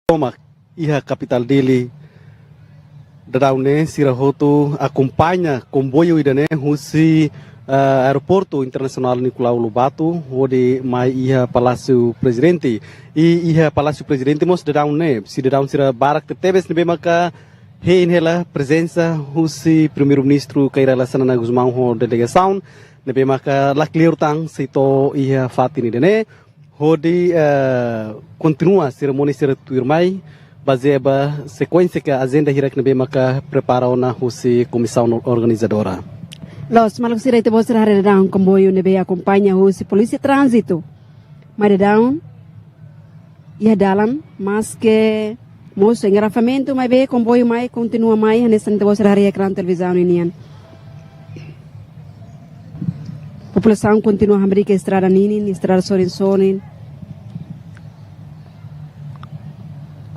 tomak iha kapitál Dili. Daudaun ne'e sira hotu akompaña komboiu ida-ne'e husi, eh, Aeroportu Internasionál Nicolau Lobato, hodi mai iha Palásiu Prezidente. I iha Palásiu Prezidente mós daudaun ne'e, sidadaun sira barak tebetebes ne'ebé maka hein hela prezensa husi Primeiru-Ministru Kay Rala Xanana Gusmão ho delegasaun, ne'ebé maka lakleur tan sei to'o iha fatin ida-ne'e, hodi, eh, kontinua serimónia sira tuirmai, bazeia ba sekuénsia ka ajenda hirak ne'ebé maka prepara ona husi komisaun organizadora. Loos, maluk sira, ita-boot sira haree daudaun komboiu ne'ebé akompaña husi Polísia Tránzitu. Mai daudaun, iha dalan, maske mosu engarrafamentu, maibé komboiu mai, kontinua mai, hanesan ita-boot sira haree iha ekraun televizaun ninian. Populasaun kontinua hamriik estrada ninin, estrada sorin-sorin.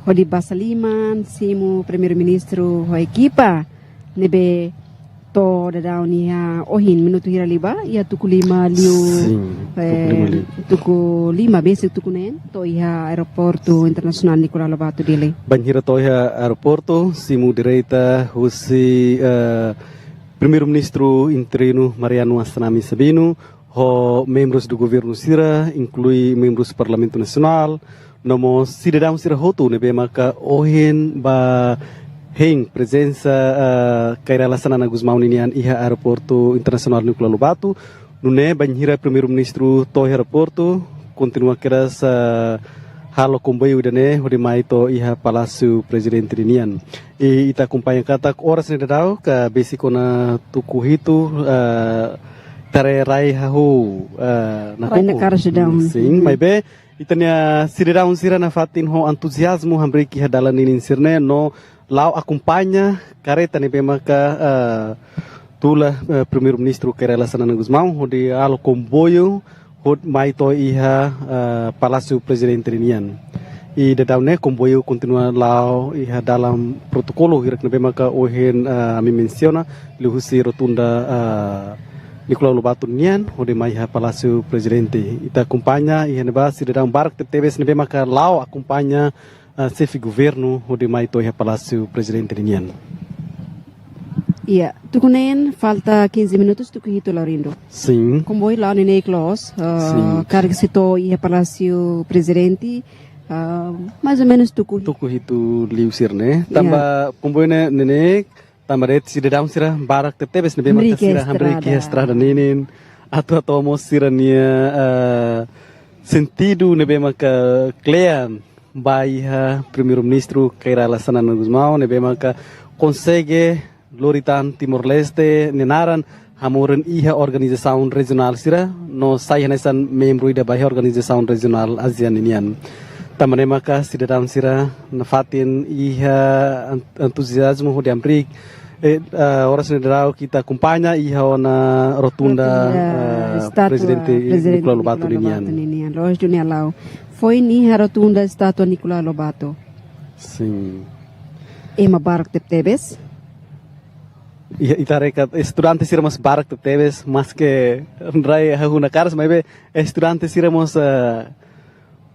Hodi basa liman, simu Primeiru-Ministru ho ekipa, ne'ebé to'o daudaun iha ohin, minutu hira liubá, iha tuku lima liu, sin, tuku lima, eh, liu. Tuku lima, besik tuku neen, to'o iha Aeroportu Internasionál Nicolau Lobato Dili. Bainhira to'o iha aeroportu, simu direta husi, eh, Primeiru-Ministru interinu Mariano Assanami Sabino, ho membrus do governu sira, inklui membrus Parlamentu Nasionál, no mós sidadaun sira hotu ne'ebé maka ohin ba hein prezensa, eh, Kay Rala Xanana Gusmão ninian iha Aeroportu Internasionál Nicolau Lobato, nune'e bainhira Primeiru-Ministru to'o iha aeroportu, kontinua kedas, eh, halo komboiu ida-ne'e, hodi mai to'o iha Palásiu Prezidente ninian. I ita akompaña katak oras ne'e daudaun, ka besik ona tuku hitu, eh, ita haree rai hahú, eh, rai nakonu. Nakar sedang. Sin, hmm, maibé, ita-nia sidadaun sira nafatin ho entuziazmu hamriik iha dalan ninin sira-ne'e no la'o akompaña kareta ne'ebé maka, eh, tula, eh, Primeiru-Ministru Kay Rala Xanana Gusmão, hodi halo komboiu, hodi mai to'o iha, eh, Palásiu Prezidente ninian. I daudaun ne'e komboiu kontinua la'o iha dalan protokolu hirak ne'ebé maka ohin, eh, ami mensiona, liuhusi rotunda, eh, Nicolau Lobato nian, hodi mai iha Palásiu Prezidente. Ita akompaña, iha ne'ebá sidadaun barak tebetebes ne'ebé maka la'o akompaña, eh, xefe governu, hodi mai to'o iha Palásiu Prezidente ninian. Iya, tuku neen, falta quinze minutos, tuku hitu, Laurindo. Sin. Komboiu la'o neineik loos, eh, sin, karik sei to'o iha Palásiu Prezidente, eh, mais ou menos tuku. Tuku hitu liu sira-ne'e. Iya. Tanba komboiu ne'e neineik, tanba de'it sidadaun sira barak tebetebes ne'ebé maka hamriik sira hamriik iha estrada. Estrada ninin. Atu hato'o mós sira-nia, eh, sentidu ne'ebé maka kle'an ba iha Primeiru-Ministru Kay Rala Xanana Gusmão, ne'ebé maka konsege lori tan Timor-Leste nia naran hamorin iha organizasaun rejionál sira, no sai hanesan membru ida ba iha organizasaun rejionál ASEAN ninian. Tanba ne'e maka sidadaun sira nafatin iha en-, entuziazmu hodi hamriik, eh, eh, oras ne'e daudaun ita akompaña iha ona rotunda, rotunda, eh, estátua Prezidente, Prezidente Nicolau Lobato, Nicolau Lobato ninian. Ninian. Loos duni Alau. Foin iha rotunda estátua Nicolau Lobato. Sin. Ema barak tebetebes. Iha, ita haree katak estudante sira mós barak tebetebes, maske rai hahú nakaras, maibé estudante sira mós, eh,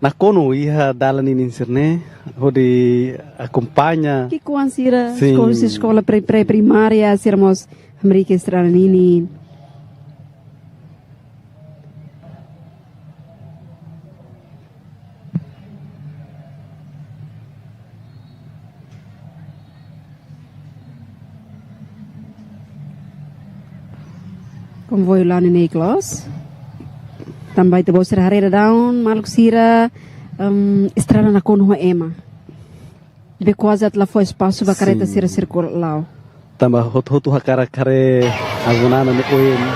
nakonu iha dalan ninin sira-ne'e, hodi akompaña. Ki'ikoan sira, sin, eskola, eskola pré, pré-primária, sira mós hamriik estrada ninin. Komboiu la'o neineik loos. Tanba ita-boot sira haree daudaun, maluk sira, em, estrada nakonu ho ema. Ne'ebé kuaze atu la fó espasu ba kareta, sin, sira sirkula la'o. Tanba hotu-hotu hakarak haree agunana ne'e oin.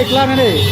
Klaran ne'e.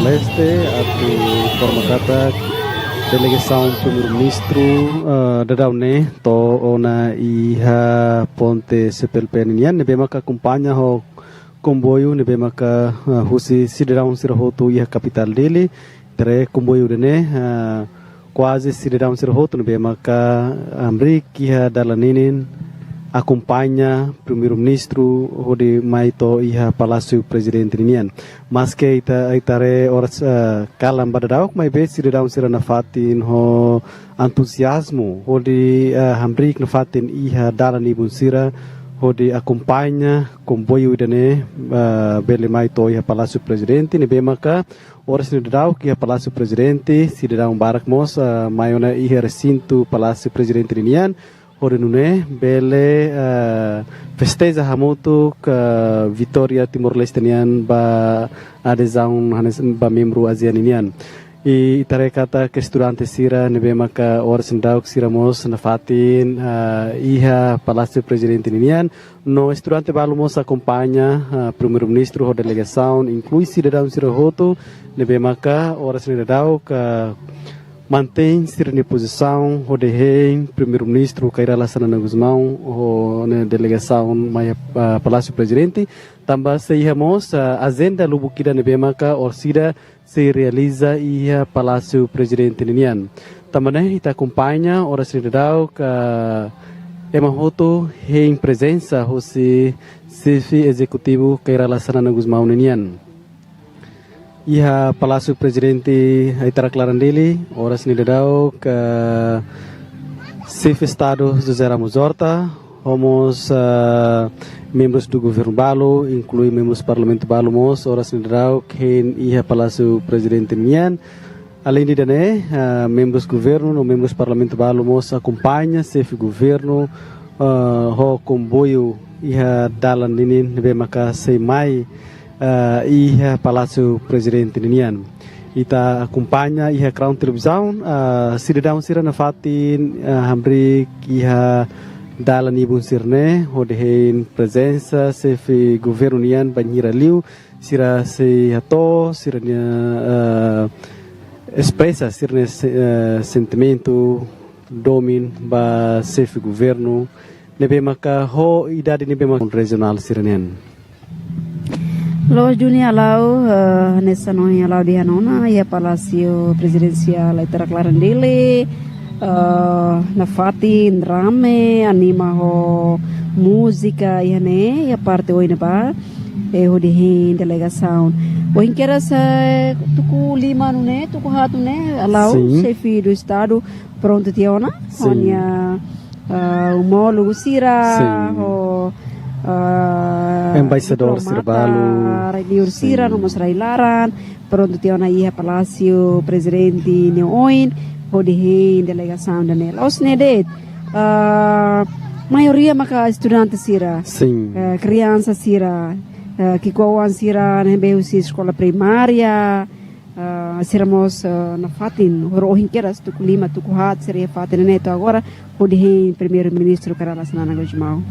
Leste atu informa katak delegasaun Primeiru-Ministru, eh, daudaun ne'e to'o ona iha ponte C P L P nian, ne'ebé maka akompaña ho komboiu ne'ebé maka, eh, husi sidadaun sira hotu iha kapitál Dili, tre komboiu ida-ne'e, eh, kuaze sidadaun sira hotu ne'ebé maka hamriik iha dalan ninin akompaña Primeiru-Ministru hodi mai to'o iha Palásiu Prezidente ninian. Maske ita, ita haree oras, eh, kalan ba daudauk, maibé sidadaun sira nafatin ho entuziazmu hodi, eh, hamriik nafatin iha dalan ibun sira hodi akompaña komboiu ida-ne'e, eh, bele mai to'o iha Palásiu Prezidente, ne'ebé maka oras ne'e daudauk iha Palásiu Prezidente, sidadaun barak mós, eh, mai ona iha resintu Palásiu Prezidente ninian, hodi nune'e bele, eh, festeja hamutuk vitória Timor-Leste nian ba adezaun hanesan ba membru ASEAN nian. I ita haree katak estudante sira ne'ebé maka oras ne'e daudauk sira mós nafatin, eh, iha Palásiu Prezidente ninian, no estudante balu mós akompaña, eh, Primeiru-Ministru ho delegasaun, inklui sidadaun sira hotu ne'ebé maka oras ne'e daudauk, eh, mantein sira-nia pozisaun hodi hein Primeiru-Ministru Kay Rala Xanana Gusmão ho nia delegasaun mai, eh, Palásiu Prezidente. Tanba sei iha mós, eh, ajenda lubuk ida ne'ebé maka orsida sei realiza iha Palásiu Prezidente ninian. Tanba ne'e ita akompaña oras ne'e daudauk ema hotu hein prezensa husi Xefe Ezekutivu Kay Rala Xanana Gusmão ninian. Iha Palásiu Prezidente, ita haree klaran Dili, oras ne'e daudauk Xefe Estadu José Ramos Horta, ho mós, ah, membrus do governu balu, inklui membrus parlamentu balu mós, oras ne'e daudauk hein iha Palásiu Prezidente nian. Aleinde ida-ne'e, ah, membrus governu no membrus parlamentu balu mós akompaña xefe governu, ah, ho komboiu iha dalan ninin ne'ebé maka sei mai, ah, iha Palásiu Prezidente ninian. Ita akompaña iha ekrán televizaun, ah, sidadaun sira nafatin, ah, hamriik iha Dalan ibun sira-ne'e, hodi hein prezensa xefe governu nian bainhira liu, sira sei hato'o sira-nia, eh, espresa sira-nia se-, eh, sentimentu domin ba xefe governu ne'ebé maka ho idade ne'ebé maka rejionál sira-nian. Loos duni Alau, eh, hanesan ohin Alau dehan ona, iha Palásiu Prezidensiál ita-nia klaran Dili, eh, nafatin rame, anima ho múzika iha ne'e, iha parte oin ne'ebá, eh, hodi hein delegasaun. Ohin kedas, eh, tuku lima nune'e, tuku haat nune'e, Alau, Sin. Xefe do Estadu, prontu tiha ona, Sin. ho nia, ah, omólogu sira, Sin. ho, ah, Embaixadór sira diplomata, balu. rai-liur sira, Sin. no mós rai-laran, prontu tiha ona iha Palásiu Prezidente nia oin, hodi hein delegasaun ida-ne'e. La'ós ne'e de'it, ah, maioria maka estudante sira, Sin. eh, kriansa sira, eh, ki'ikoan sira, ne'ebé husi eskola primária, ah, sira mós, ah, nafatin, hori ohin kedas tuku lima, tuku haat, sira iha fatin ne'e to'o agora, hodi hein Primeiru-Ministru Kay Rala Xanana Gusmão.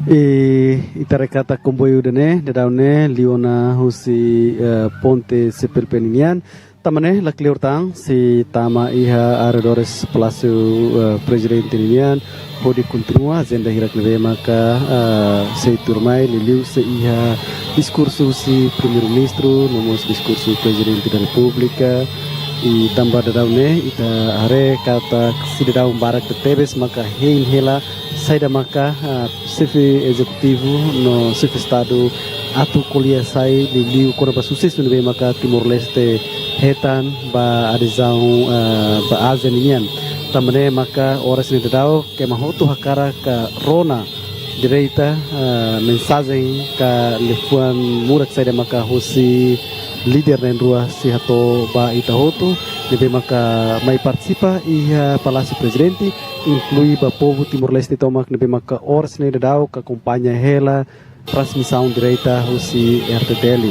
I ita haree katak komboiu ida-ne'e, daudaun ne'e, liu ona husi, eh, ponte C P L P nian, tanba ne'e, la kleur tan, sei tama iha arredores Palásiu, eh, Prezidente nian, hodi kontinua ajenda hirak ne'ebé maka, ah, sei tuirmai, liuliu sei iha diskursu husi Primeiru-Ministru, no mós diskursu Prezidente da Repúblika, i tanba daudaun ne'e, ita haree katak sidadaun barak tebes maka hein hela, saida maka, ah, xefe ezekutivu no xefe Estadu atu ko'alia sai, liuliu kona-ba susesu ne'ebé maka Timor-Leste hetan ba adezaun, ah, ba ASEAN nian. Tanba ne'e maka oras ne'e daudaun ema hotu hakarak rona direta, ah, mensajen ka liafuan murak saida maka husi líder na'in-rua sei hato'o ba ita hotu, ne'ebé maka mai partisipa iha Palásiu Prezidente, inklui ba povu Timor-Leste tomak ne'ebé maka oras ne'e daudaun akompaña hela transmisaun direta husi R T T L.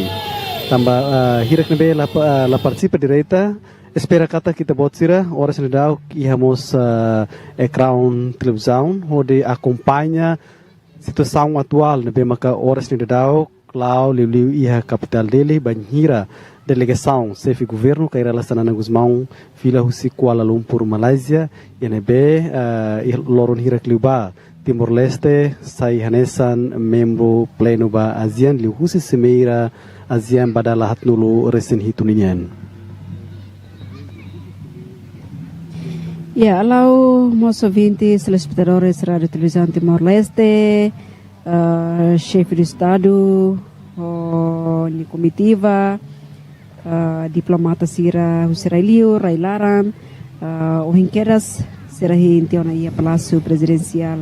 Tanba, ah, hirak ne'ebé la pa-, ah, la partisipa direta, espera katak ita-boot sira, oras ne'e daudaun iha mós, ah, ekraun televizaun, hodi akompaña situasaun atuál ne'ebé maka oras ne'e daudaun la'o liuliu iha kapitál Dili, bainhira delegasaun xefe governu Kay Rala Xanana Gusmão fila husi Kuala Lumpur, Malázia, iha ne'ebé, ah, iha loron hirak liubá Timor-Leste sai hanesan membru plenu ba ASEAN, liuhusi simeira ASEAN ba dala haatnulu resin hitu nian. Ya, Alau, mós ouvinte, telespetadores Rádiu Televizaun Timor-Leste, ah, xefe do Estadu, ho nia komitiva, ah, diplomata sira husi rai-liur, rai-laran, ah, ohin kedas sira hein tiha ona iha Palásiu Prezidensiál,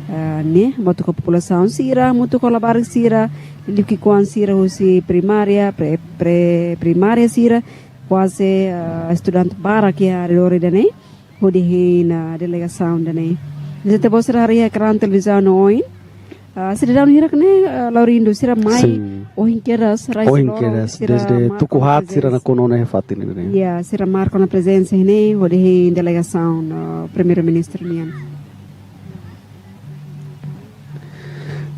ah, ne'e, hamutuk ho populasaun sira, hamutuk ho labarik sira, liuliu ki'ikoan sira husi primária, pre, pre-primária sira, kuaze, ah, estudante barak iha arredór ida-ne'e, hodi hein delegasaun ida-ne'e. Ita-boot sira haree iha ekraun televizaun oin. Ah, sidadaun hirak ne'e, ah, Laurindo, sira mai Sin. ohin kedas, rai Ohin loron kedas, sira desde marka tuku ona haat sira prezensa. nakonu ona iha fatin ne'e. Ya, sira marka ona prezensa ne'e, hodi hein delegasaun, ah, Primeiru-Ministru nian.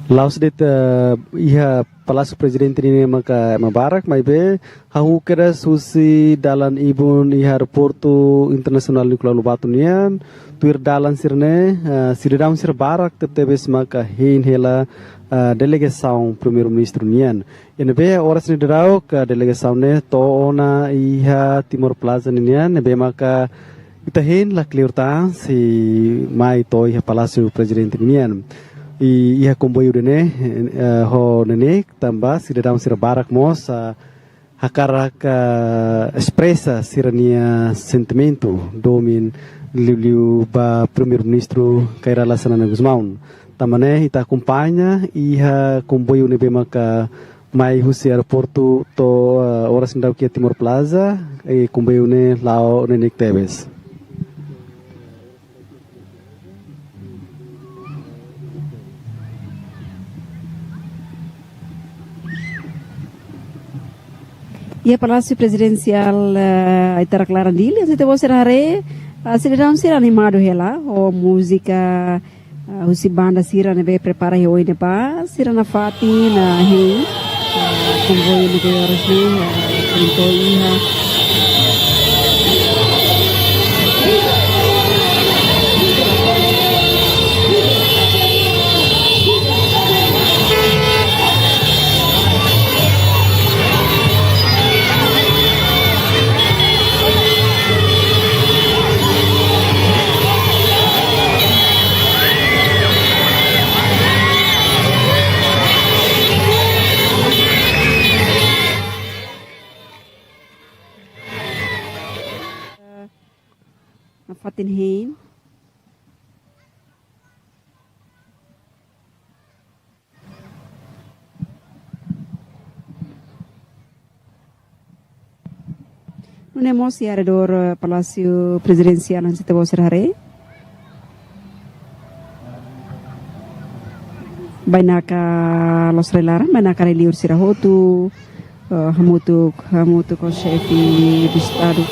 La'ós de'it, ah, iha Palásiu Prezidente nian maka ema barak, maibé hahú kedas husi dalan ibun iha Aeroportu Internasionál Nicolau Lobato nian, tuir dalan sira-ne'e, ah, sidadaun sira barak tebetebes maka hein hela, ah, delegasaun Primeiru-Ministru nian. Iha ne'ebé oras ne'e daudaun delegasaun ne'e to'o ona iha Timor Plaza nian, ne'ebé maka ita hein la kleur tan se mai to'o iha Palásiu Prezidente nian. I iha komboiu ida-ne'e, eh, ho neineik tanba sidadaun sira barak mós, ah, hakarak, ah, espresa sira-nia sentimentu domin liuliu ba Primeiru-Ministru Kay Rala Xanana Gusmão. Tanba ne'e ita akompaña iha komboiu ne'ebé maka mai husi aeroportu to'o, ah, oras ne'e daudaun iha Timor Plaza, i komboiu ne'e la'o neineik tebes. Iha Palásiu Prezidensiál, eh, ita-nia klaran Dili, ita-boot sira haree, Ah, sidadaun sira animadu hela ho múzika, ah, husi banda sira ne'ebé prepara iha oin ne'ebá, sira nafatin, ah, hein, ah, komboiu ne'ebé oras ne'e, ah, tentou iha. Nafatin hein. Nune'e mós iha arredór, eh, Palásiu Prezidensiál, hanesan ita-boot sira haree. Bainaka loos rai laran, bainaka rai liur sira hotu, eh, hamutuk, hamutuk ho Xefe de Estadu.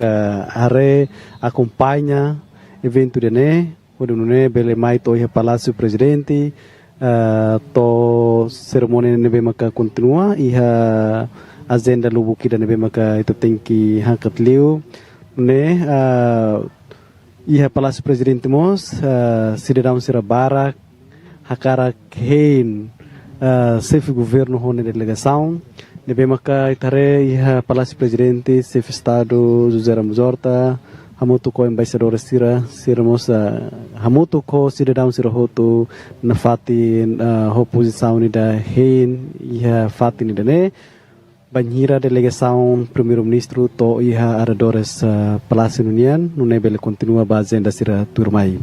Ke haree, akompaña eventu ida-ne'e, hodi nune'e bele mai to'o iha Palásiu Prezidente, eh, to'o serimónia ne'ebé maka kontinua, iha ajenda lubuk ida ne'ebé maka ita tenke hakat liu. Nune'e, eh, iha Palásiu Prezidente mós, eh, sidadaun sira barak hakarak hein, eh, Xefe Governu ho nia delegasaun. Ne'ebé maka ita haree iha Palásiu Prezidente, Xefe Estadu José Ramos Horta, hamutuk ho embaixadór sira, sira mós, eh, hamutuk ho sidadaun sira hotu nafatin, eh, ho pozisaun ida hein iha fatin ida-ne'e. Bainhira delegasaun Primeiru-Ministru to'o iha arredores, eh, Palásiu ninian, nune'e bele kontinua ba ajenda sira tuirmai.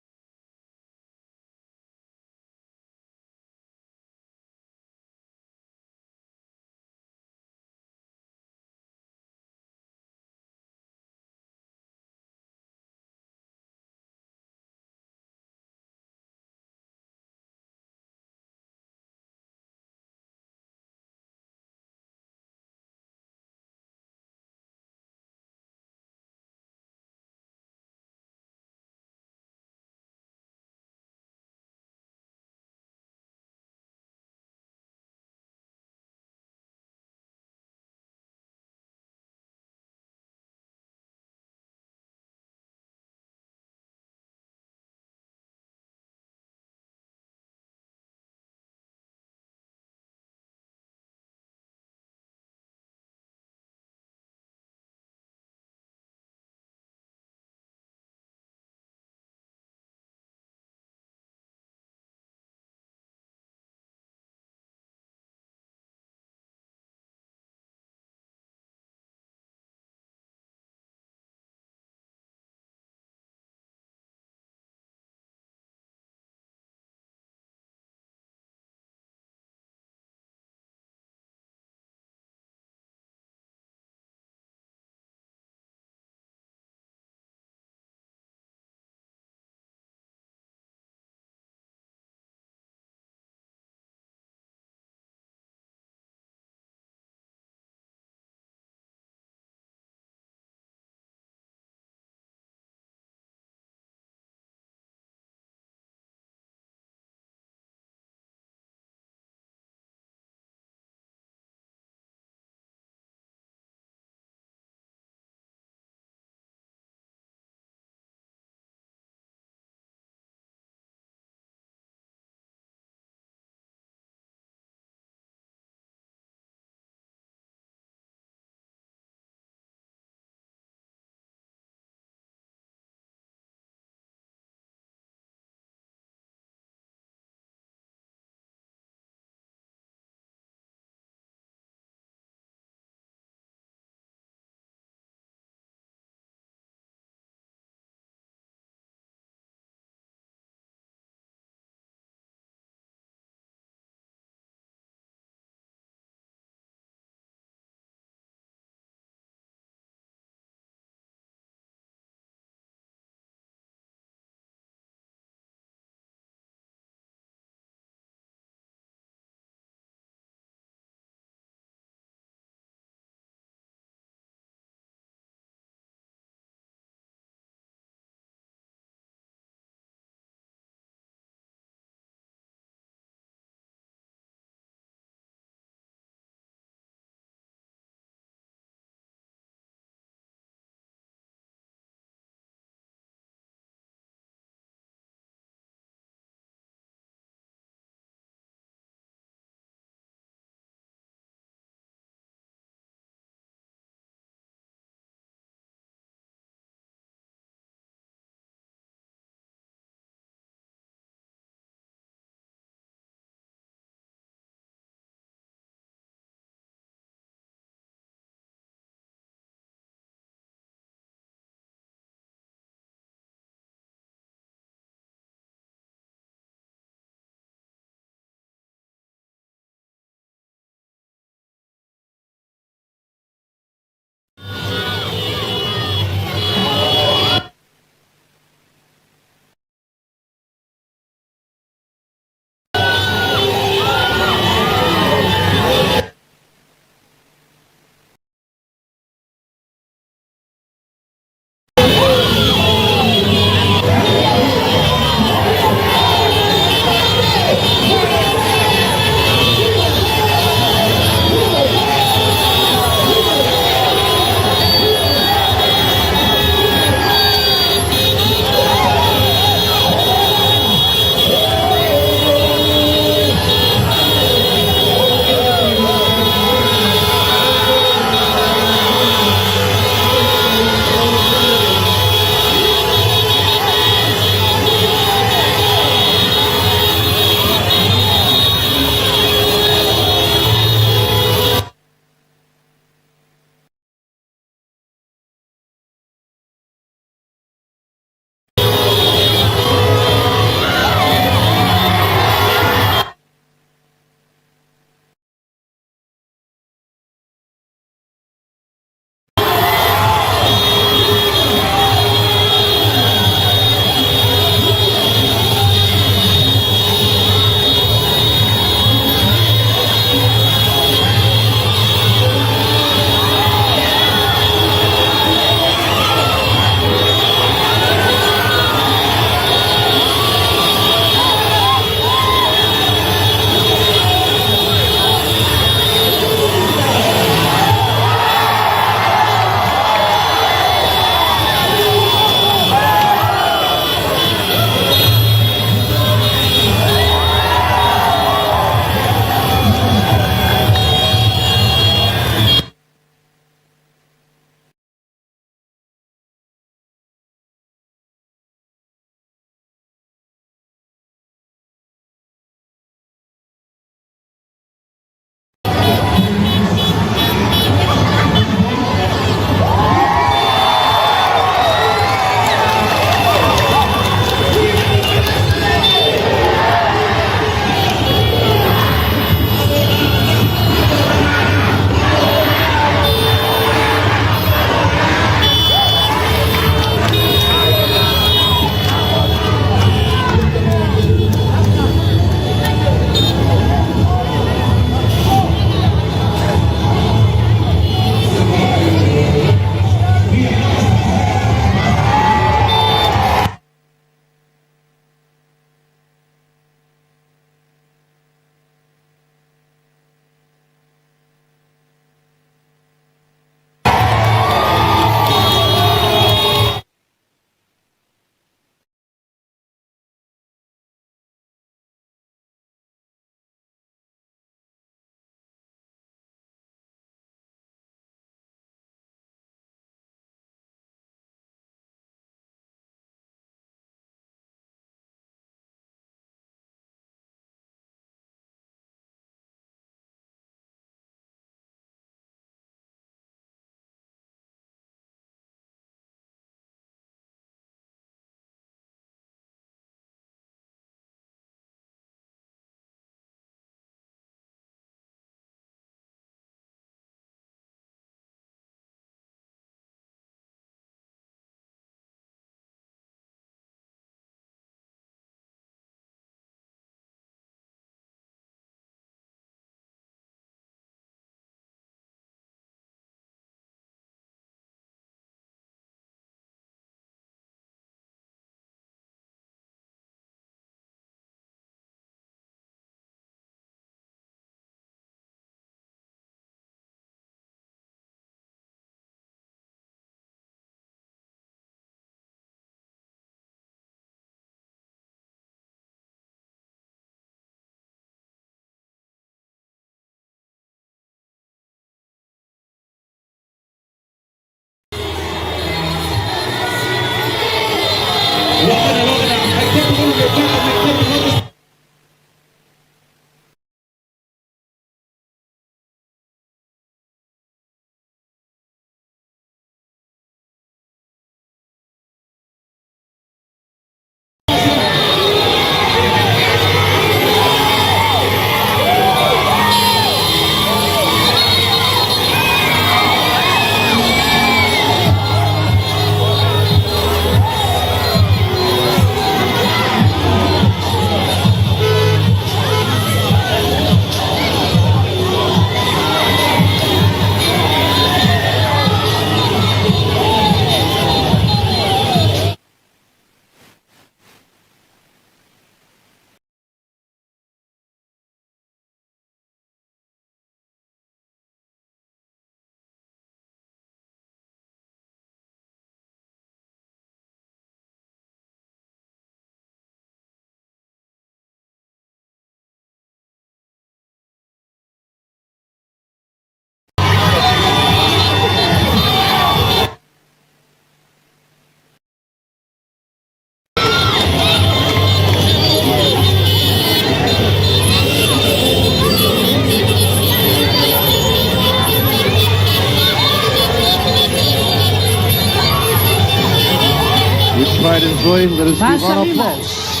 Round of applause.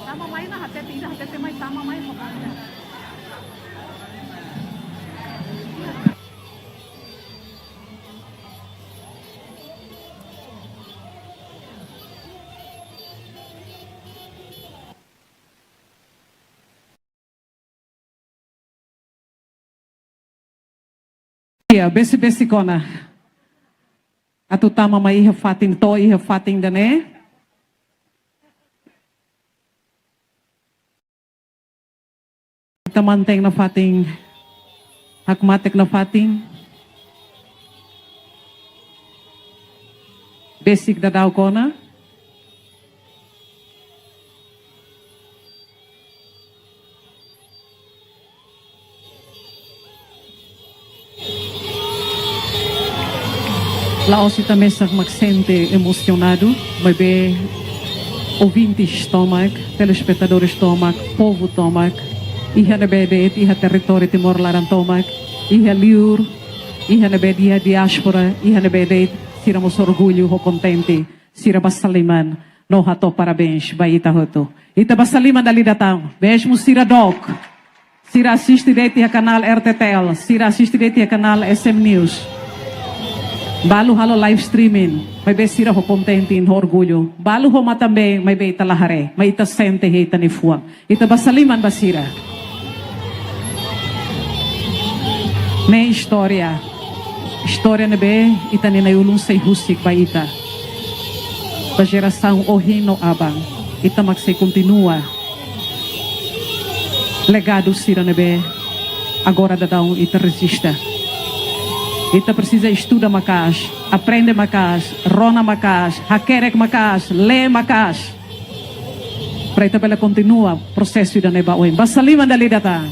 Tama mai ona hatete, ida hatete mai tama mai. Iya, besik-besik ona. Atu tama mai iha fatin, to'o iha fatin ida-ne'e. Ita mantein nafatin, hakmatek nafatin. Besik daudaun ona. La'ós ita mesak mak sente emosionadu, maibé ouvintes tomak, telespetadores tomak, povu tomak, iha ne'ebé de'it, iha territóriu Timor laran tomak, iha liur, iha ne'ebé de'it, iha diáspora, iha ne'ebé de'it, sira mós orgullu ho kontente, sira basa liman, no hato'o parabéns ba ita hotu. Ita basa liman dala ida tan, mezmu sira dook, sira asiste de'it iha kanál R T T L, sira asiste de'it iha kanál S M News. Balu halo live streaming, maibé sira ho kontente no orgullu. Balu ho matan-been, maibé ita la haree, maibé ita sente iha ita-nia fuan. Ita basa liman ba sira. Ne'e istória. Istória ne'ebé ita-nia na'i-ulun sei husik ba ita. Ba jerasaun ohin no aban. Ita mak sei kontinua legadu sira ne'ebé agora daudaun ita rejista. Ita presiza estuda maka'as, aprende maka'as, rona maka'as, hakerek maka'as, lee maka'as. Para ita bele kontinua prosesu ida-ne'e ba oin. Basa liman dala ida tan.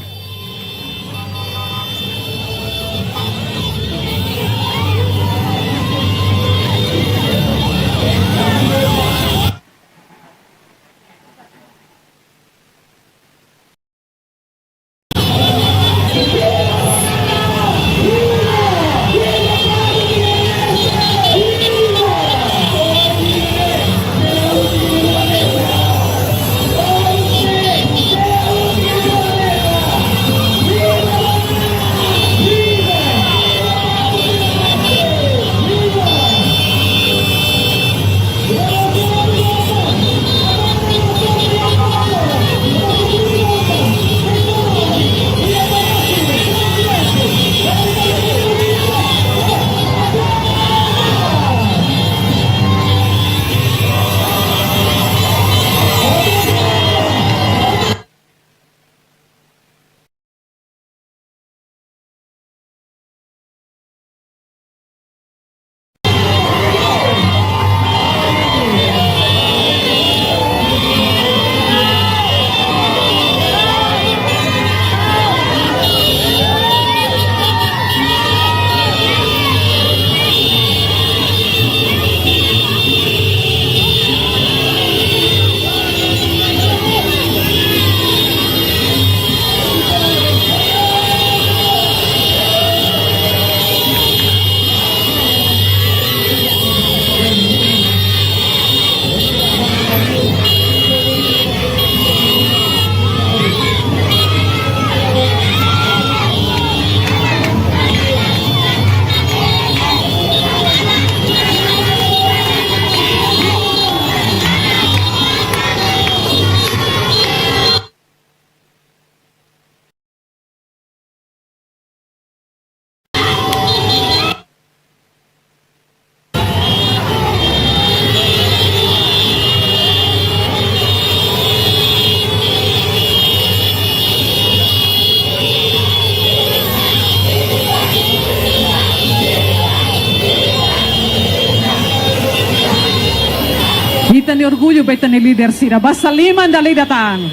Ita-nia orgullu ba ita-nia líder sira. Basa liman dala ida tan.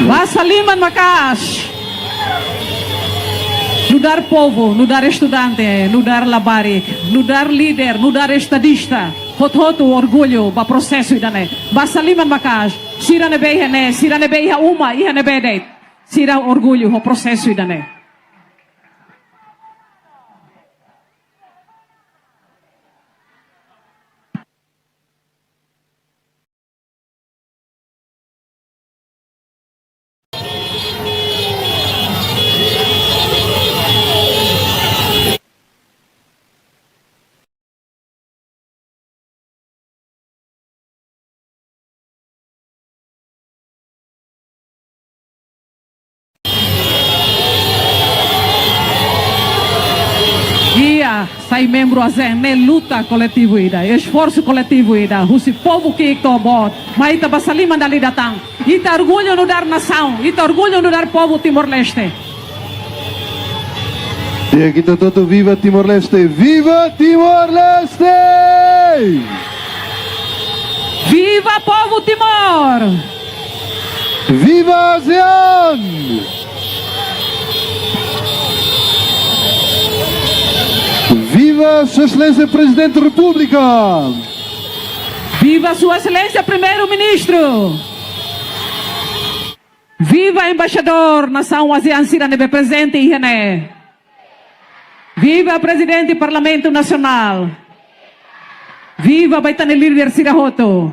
Basa liman maka'as. Nu'udar povu, nu'udar estudante, nu'udar labarik, nu'udar líder, nu'udar estadista. Hotu-hotu orgullu ba prosesu ida-ne'e. Basa liman maka'as. Sira ne'ebé iha ne'e, sira ne'ebé iha uma, iha ne'ebé de'it. Sira orgullu ho prosesu ida-ne'e. sai membru ASEAN ne'e luta koletivu ida, esforsu koletivu ida, husi povu ki'ik to'o boot, mai ita basa liman dala ida tan. Ita orgullu nu'udar nasaun, ita orgullu nu'udar povu Timor-Leste. Di'ak, ita hotu, viva Timor-Leste, viva Timor-Leste! Viva povu Timor! Viva ASEAN! Viva Sua Exelénsia Prezidente da Repúblika! Viva Sua Exelénsia Primeiru-Ministru! Viva embaixadór nasaun ASEAN sira ne'ebé prezente iha ne'e! Viva Prezidente Parlamentu Nasionál! Viva ba ita-nia líder sira hotu!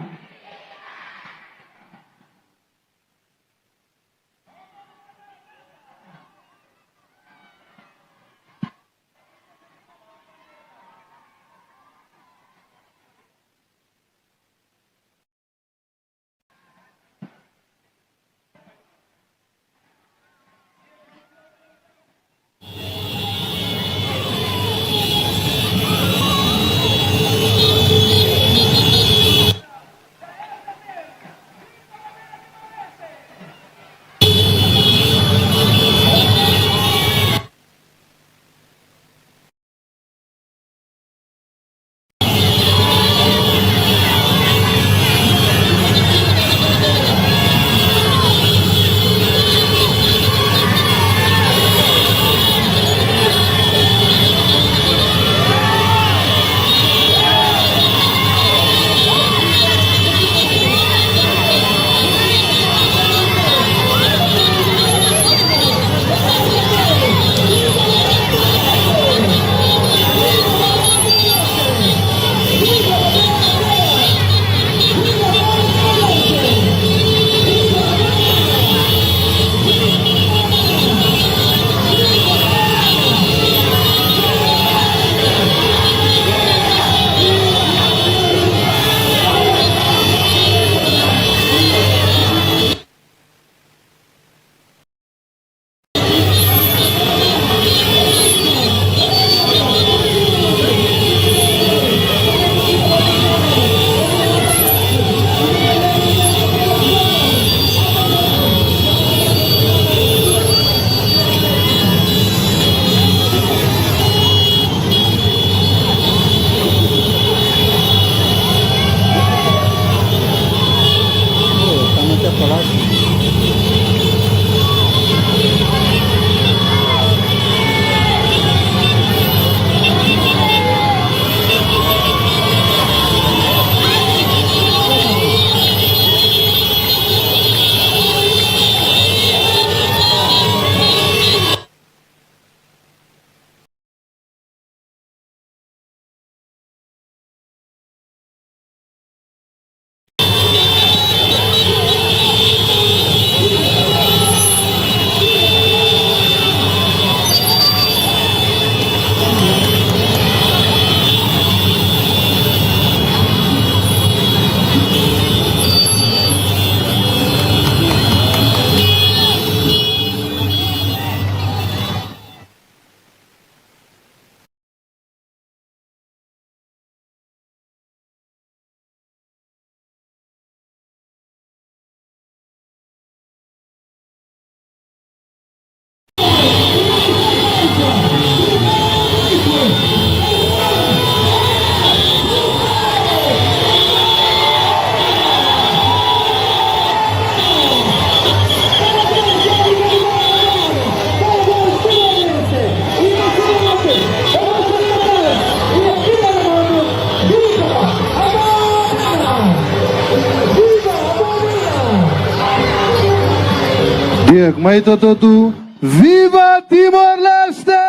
Di'ak, mai ita hotu. Viva Timor-Leste!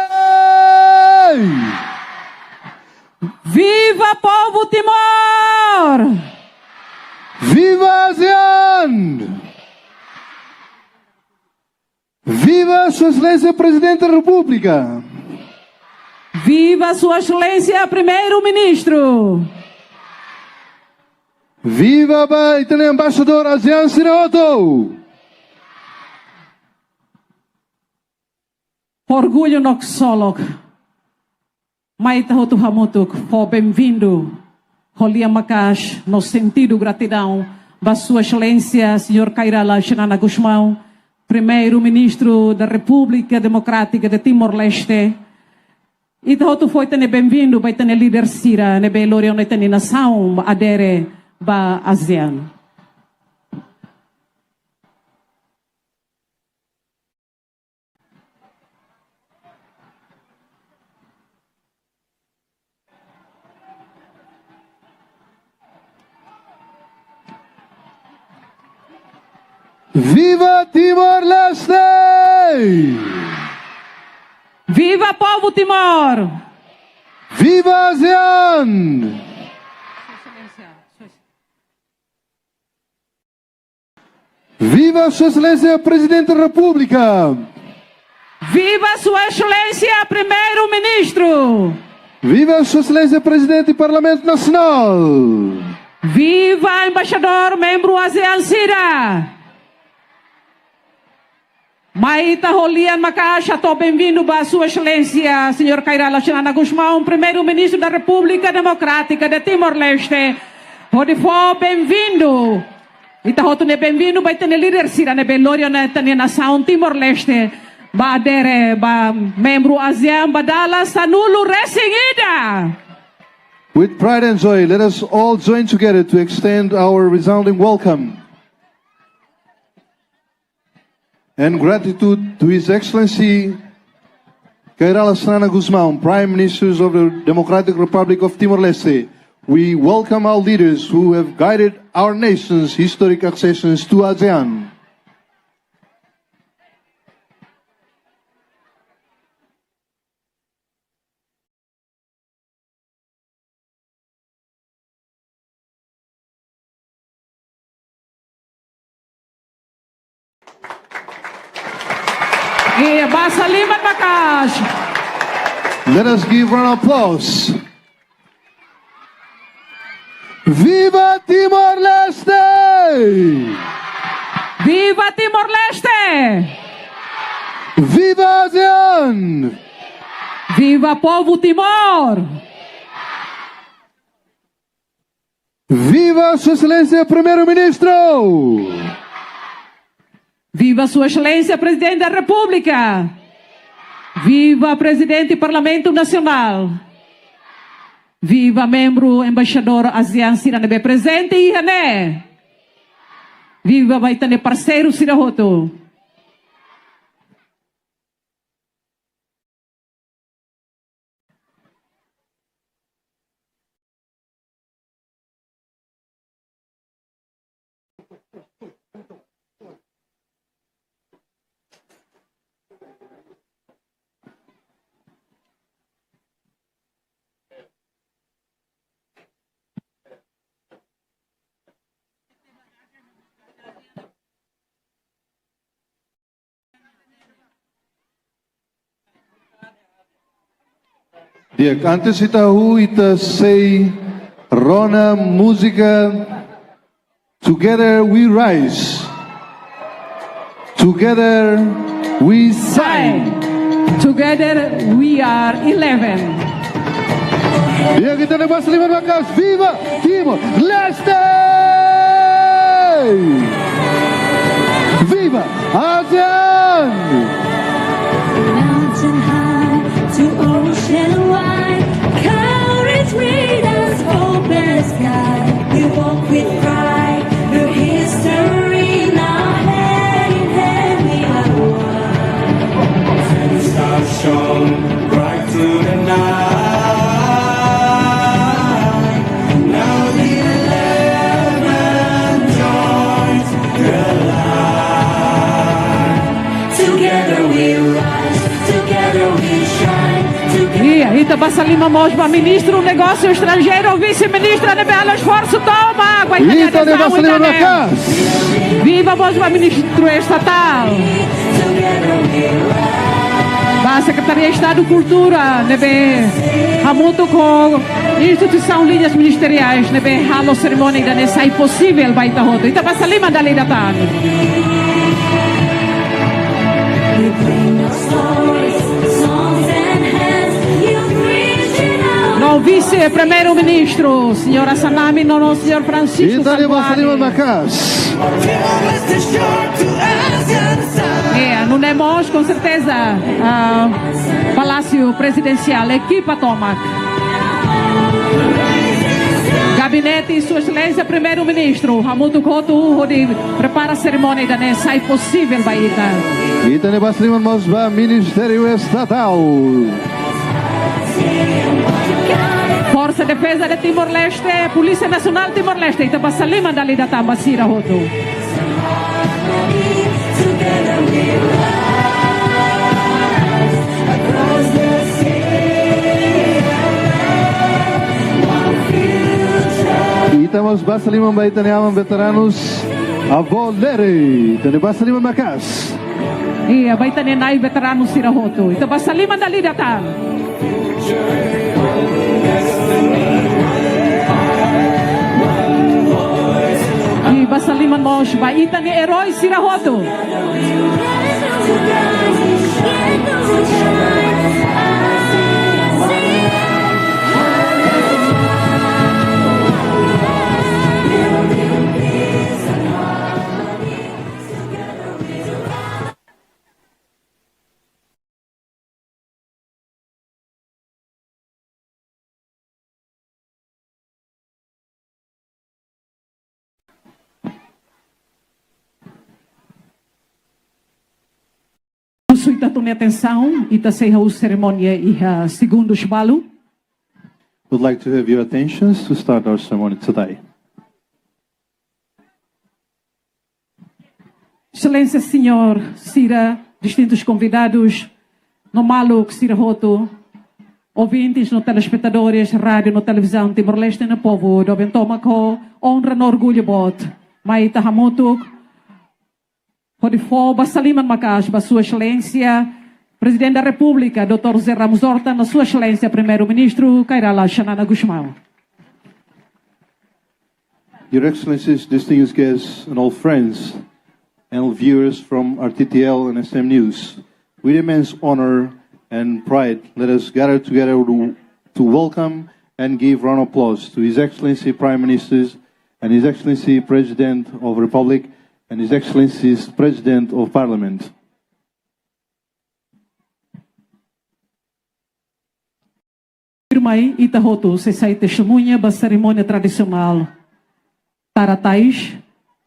Viva povu Timor! Viva ASEAN! Viva Sua Exelénsia Prezidente da Repúblika! Viva Sua Exelénsia Primeiru-Ministru! Viva ba ita-nia embaixadór ASEAN sira hotu! Orgullu no ksolok. Mai ita hotu hamutuk fó benvindu ho lian maka'as no sentidu gratidaun ba Sua Exelénsia Señór Kay Rala Xanana Gusmão, Primeiru-Ministru da Repúblika Demokrátika de Timor-Leste. Ita hotu fó ita-nia benvindu ba ita-nia líder sira ne'ebé lori ona ita-nia nasaun adere ba ASEAN. Viva Timor-Leste! Viva povu Timor! Viva ASEAN! Viva Sua Exelénsia Prezidente da Repúblika! Viva Sua Exelénsia Primeiru-Ministru! Viva Sua Exelénsia Prezidente Parlamentu Nasionál! Viva Embaixadór membru ASEAN sira! Mai ita ho lian maka'as hato'o benvindu ba Sua Exelénsia Señór Kay Rala Xanana Gusmão, Primeiru-Ministru da Repúblika Demokrátika de Timor-Leste, hodi fó benvindu. Ita hotu nia benvindu ba ita-nia líder sira ne'ebé lori ona ita-nia nasaun Timor-Leste ba adere ba membru ASEAN ba dala sanulu-resin-ida. With pride and joy, let us all join together to extend our resounding welcome and gratitude to His Excellency Kay Rala Xanana Gusmão, Prime Minister of the Democratic Republic of Timor-Leste. We welcome our leaders who have guided our nation's historic accessions to ASEAN. E basa liman maka'as. Let us give round of applause. Viva Timor-Leste! Viva Timor-Leste! Viva ASEAN! Viva povu Timor! Viva Sua Exelénsia Primeiru-Ministru! Viva Sua Exelénsia Prezidente da Repúblika! Viva Prezidente Parlamentu Nasionál! Viva membru embaixadór ASEAN sira ne'ebé prezente iha ne'e! Viva ba ita-nia parseiru sira hotu! Di'ak, antes ita hahú, ita sei rona múzika Together We Rise. Together We Shine. Together we are eleven. Di'ak, ita-nia basa liman maka'as, Viva Timor-Leste! Viva ASEAN! Mountain high to ocean wide, courage with us, hope as guide. We walk with pride through history, now hand in hand we are one. As the stars shone bright through the night, now the eleven joins the line. Together we rise, together we shine, together. Iya, ita basa liman mós ba Ministru Negósiu Estranjeiru, Vise-Ministra ne'ebé halo esforsu tomak ba ita-nia atensaun, ita-nia basa liman maka'as. Viva mós ba Ministru Estatál ba Sekretaria Estadu Kultura ne'ebé hamutuk ho instituisaun liñas ministeriais ne'ebé halo serimónia ida-ne'e sai posivel ba ita hotu. Ita basa liman dala ida tan. We bring our stories, songs and hands. Youth reaching Vise-Primeiru-Ministru, señora Xanana, no, no, señór Francisco Ita-nia basa Calbuadi. Liman maka'as. É, nune'e mós, com certeza, ah, Palásiu Prezidensiál, ekipa tomak. Gabinete, Sua Exelénsia Primeiru-Ministru, hamutuk hotu hodi prepara serimónia ida-ne'e sai posivel ba ita. Ita-nia basa liman mós ba Ministériu Estatál. Forsa Defeza de Timor-Leste, Polísia Nasionál Timor-Leste, ita basa liman dala ida tan ba sira hotu. Ita mós basa liman ba ita-nia aman veteranus, Avó Lere, ita-nia basa liman maka'as. Iha, ba ita-nia nai veteranu sira hotu. Ita basa liman dala ida tan. I basa liman mós ba ita-nia erói sira hotu. Husu ita-nia atensaun, ita sei halo serimónia iha segundus balu. Would like to have your attentions to start our ceremony today. Exelénsia, señór sira, distintus konvidadus, no maluk sira hotu, ouvintes no telespetadores, rádiu no televizaun Timor-Leste no povu doben tomak, ho onra no orgullu boot mai ita hamutuk hodi fó basa liman maka'as ba Sua Exelénsia Prezidente da Repúblika, doutór José Ramos Horta, no Sua Exelénsia Primeiru-Ministru, Kay Rala Xanana Gusmão. Your Excellencies, distinguished guests, and all friends and viewers from R T T L and S M News, with immense honor and pride, let us gather together to, to welcome and give round of applause to His Excellency Prime Ministers and His Excellency President of Republic and His Excellency President of Parliament. Tuirmai, ita hotu sei sai testemuña ba serimónia tradisionál Tara Tais.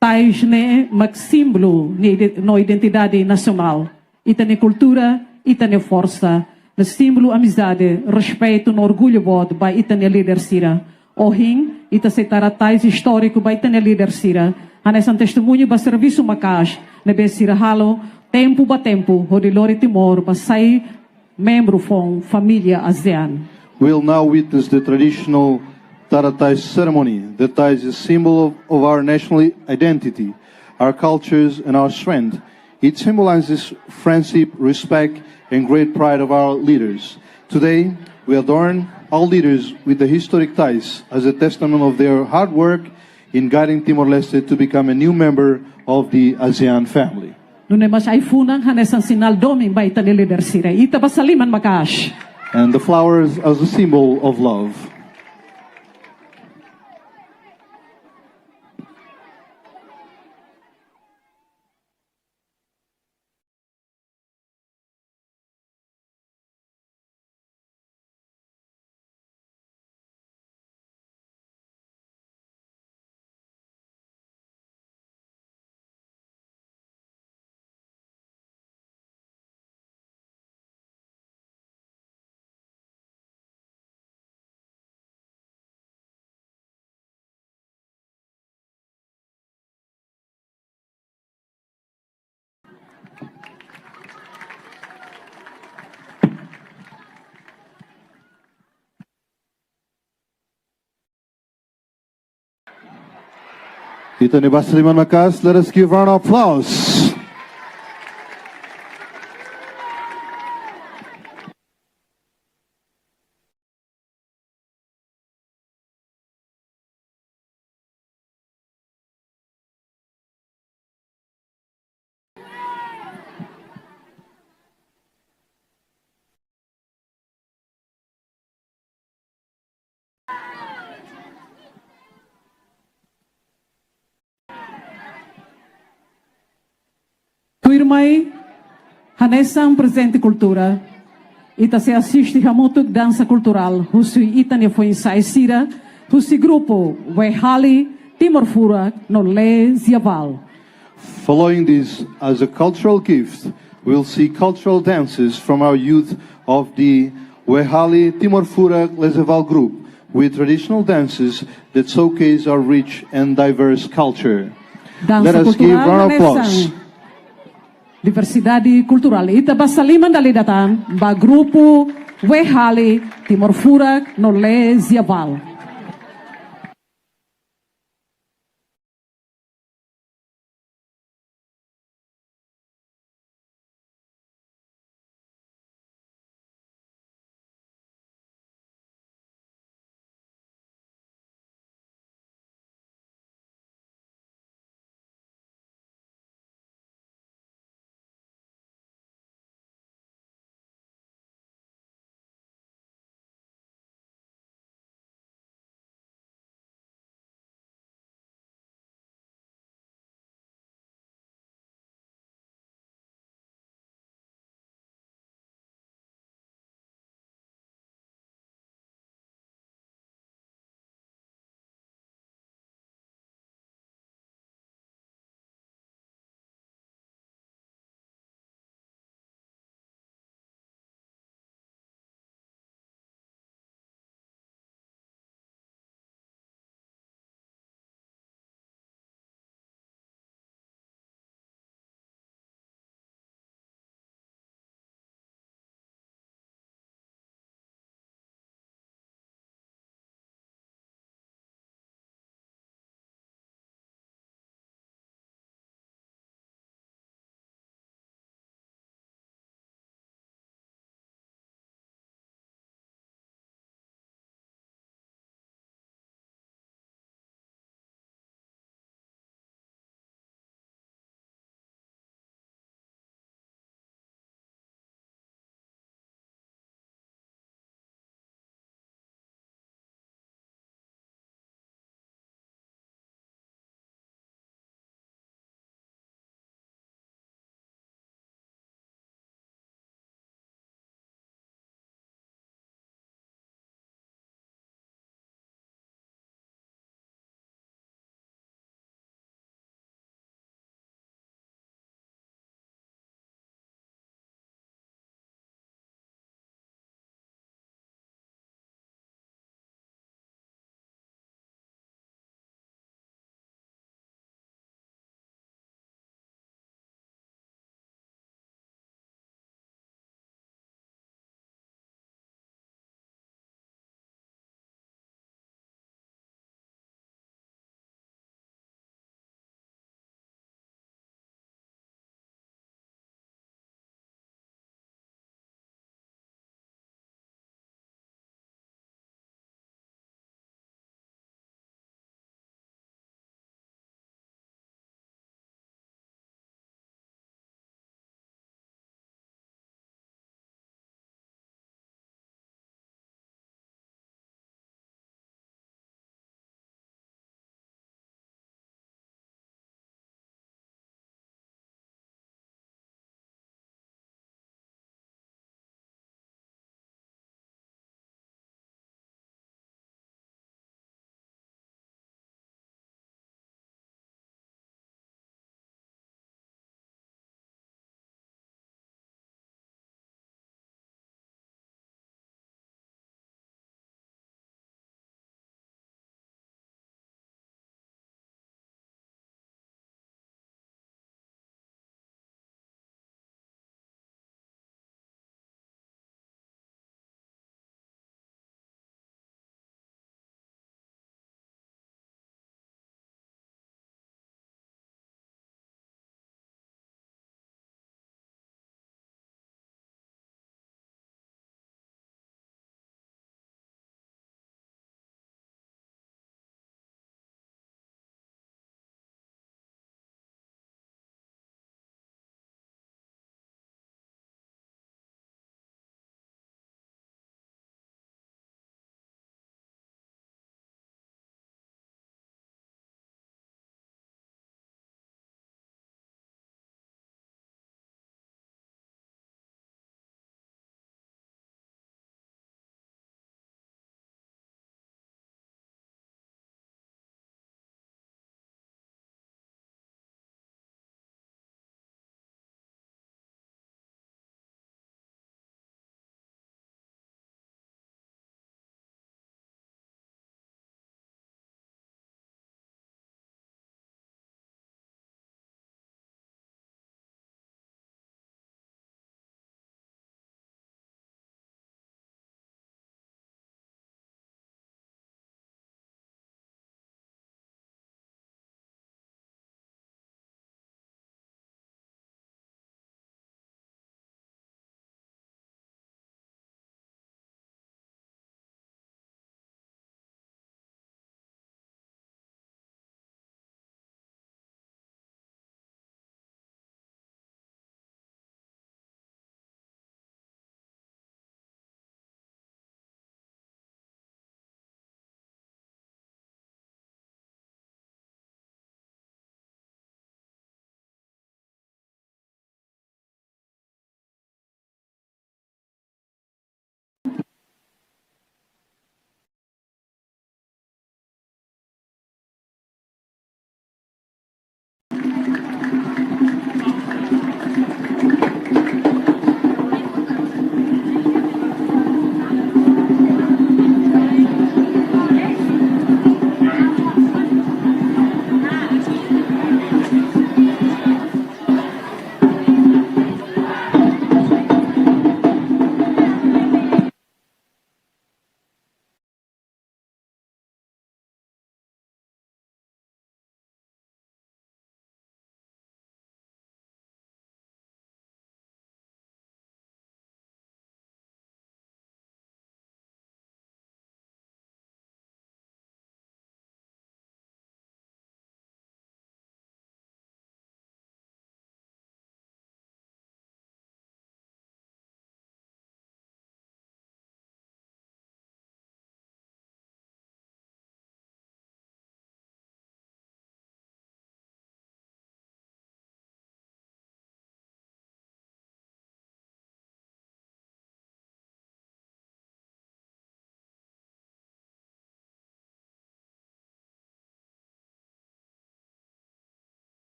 Tais ne'e mak símbolu nia ide-, no identidade nasionál. Ita-nia kultura, ita-nia forsa, no símbolu amizade, respeitu no orgullu boot ba ita-nia líder sira. Ohin, ita sei tara tais istóriku ba ita-nia líder sira, hanesan testemuñu ba servisu maka'as ne'ebé sira halo tempu ba tempu hodi lori Timor ba sai membru foun família ASEAN. We'll now witness the traditional Tara Tais ceremony. The tais is a symbol of, of our national identity, our cultures, and our strength. It symbolizes friendship, respect, and great pride of our leaders. Today, we adorn our leaders with the historic tais as a testament of their hard work in guiding Timor-Leste to become a new member of the ASEAN family. Nune'e mós ai-funan hanesan sinál domin ba ita-nia líder sira. Ita basa liman maka'as. And the flowers as a symbol of love. Ita-nia basa liman maka'as, let us give round of applause. Mai, hanesan prezente kultura, ita sei asiste hamutuk dansa kulturál husi ita-nia foin-sa'e sira, husi grupu Wehali, Timor Furak no Leziaval. Following this, as a cultural gift, we'll see cultural dances from our youth of the Wehali, Timor Furak, Leziaval group, with traditional dances that showcase our rich and diverse culture. Dansa kulturál hanesan diversidade kulturál. Ita basa liman dala ida tan ba grupu Wehali, Timor Furak no Leziaval.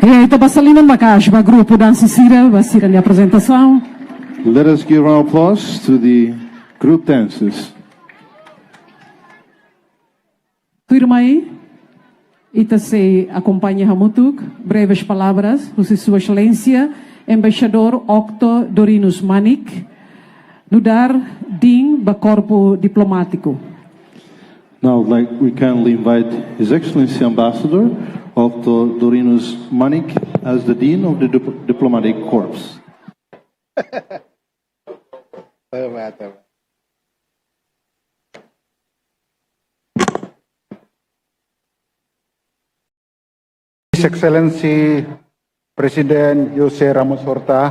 Ita basa liman maka'as ba grupu dansa sira, ba sira-nia aprezentasaun. Let us give our applause to the group dancers. Tuirmai, ita sei akompaña hamutuk breves palavras husi Sua Exelénsia Embaixadór Octo Dorinus Manik, nu'udar dean ba korpu diplomátiku. Now, like, we kindly invite His Excellency Ambassador Octo Dorinus Manik as the Dean of the Dip-, Diplomatic Corps. His Excellency President José Ramos Horta,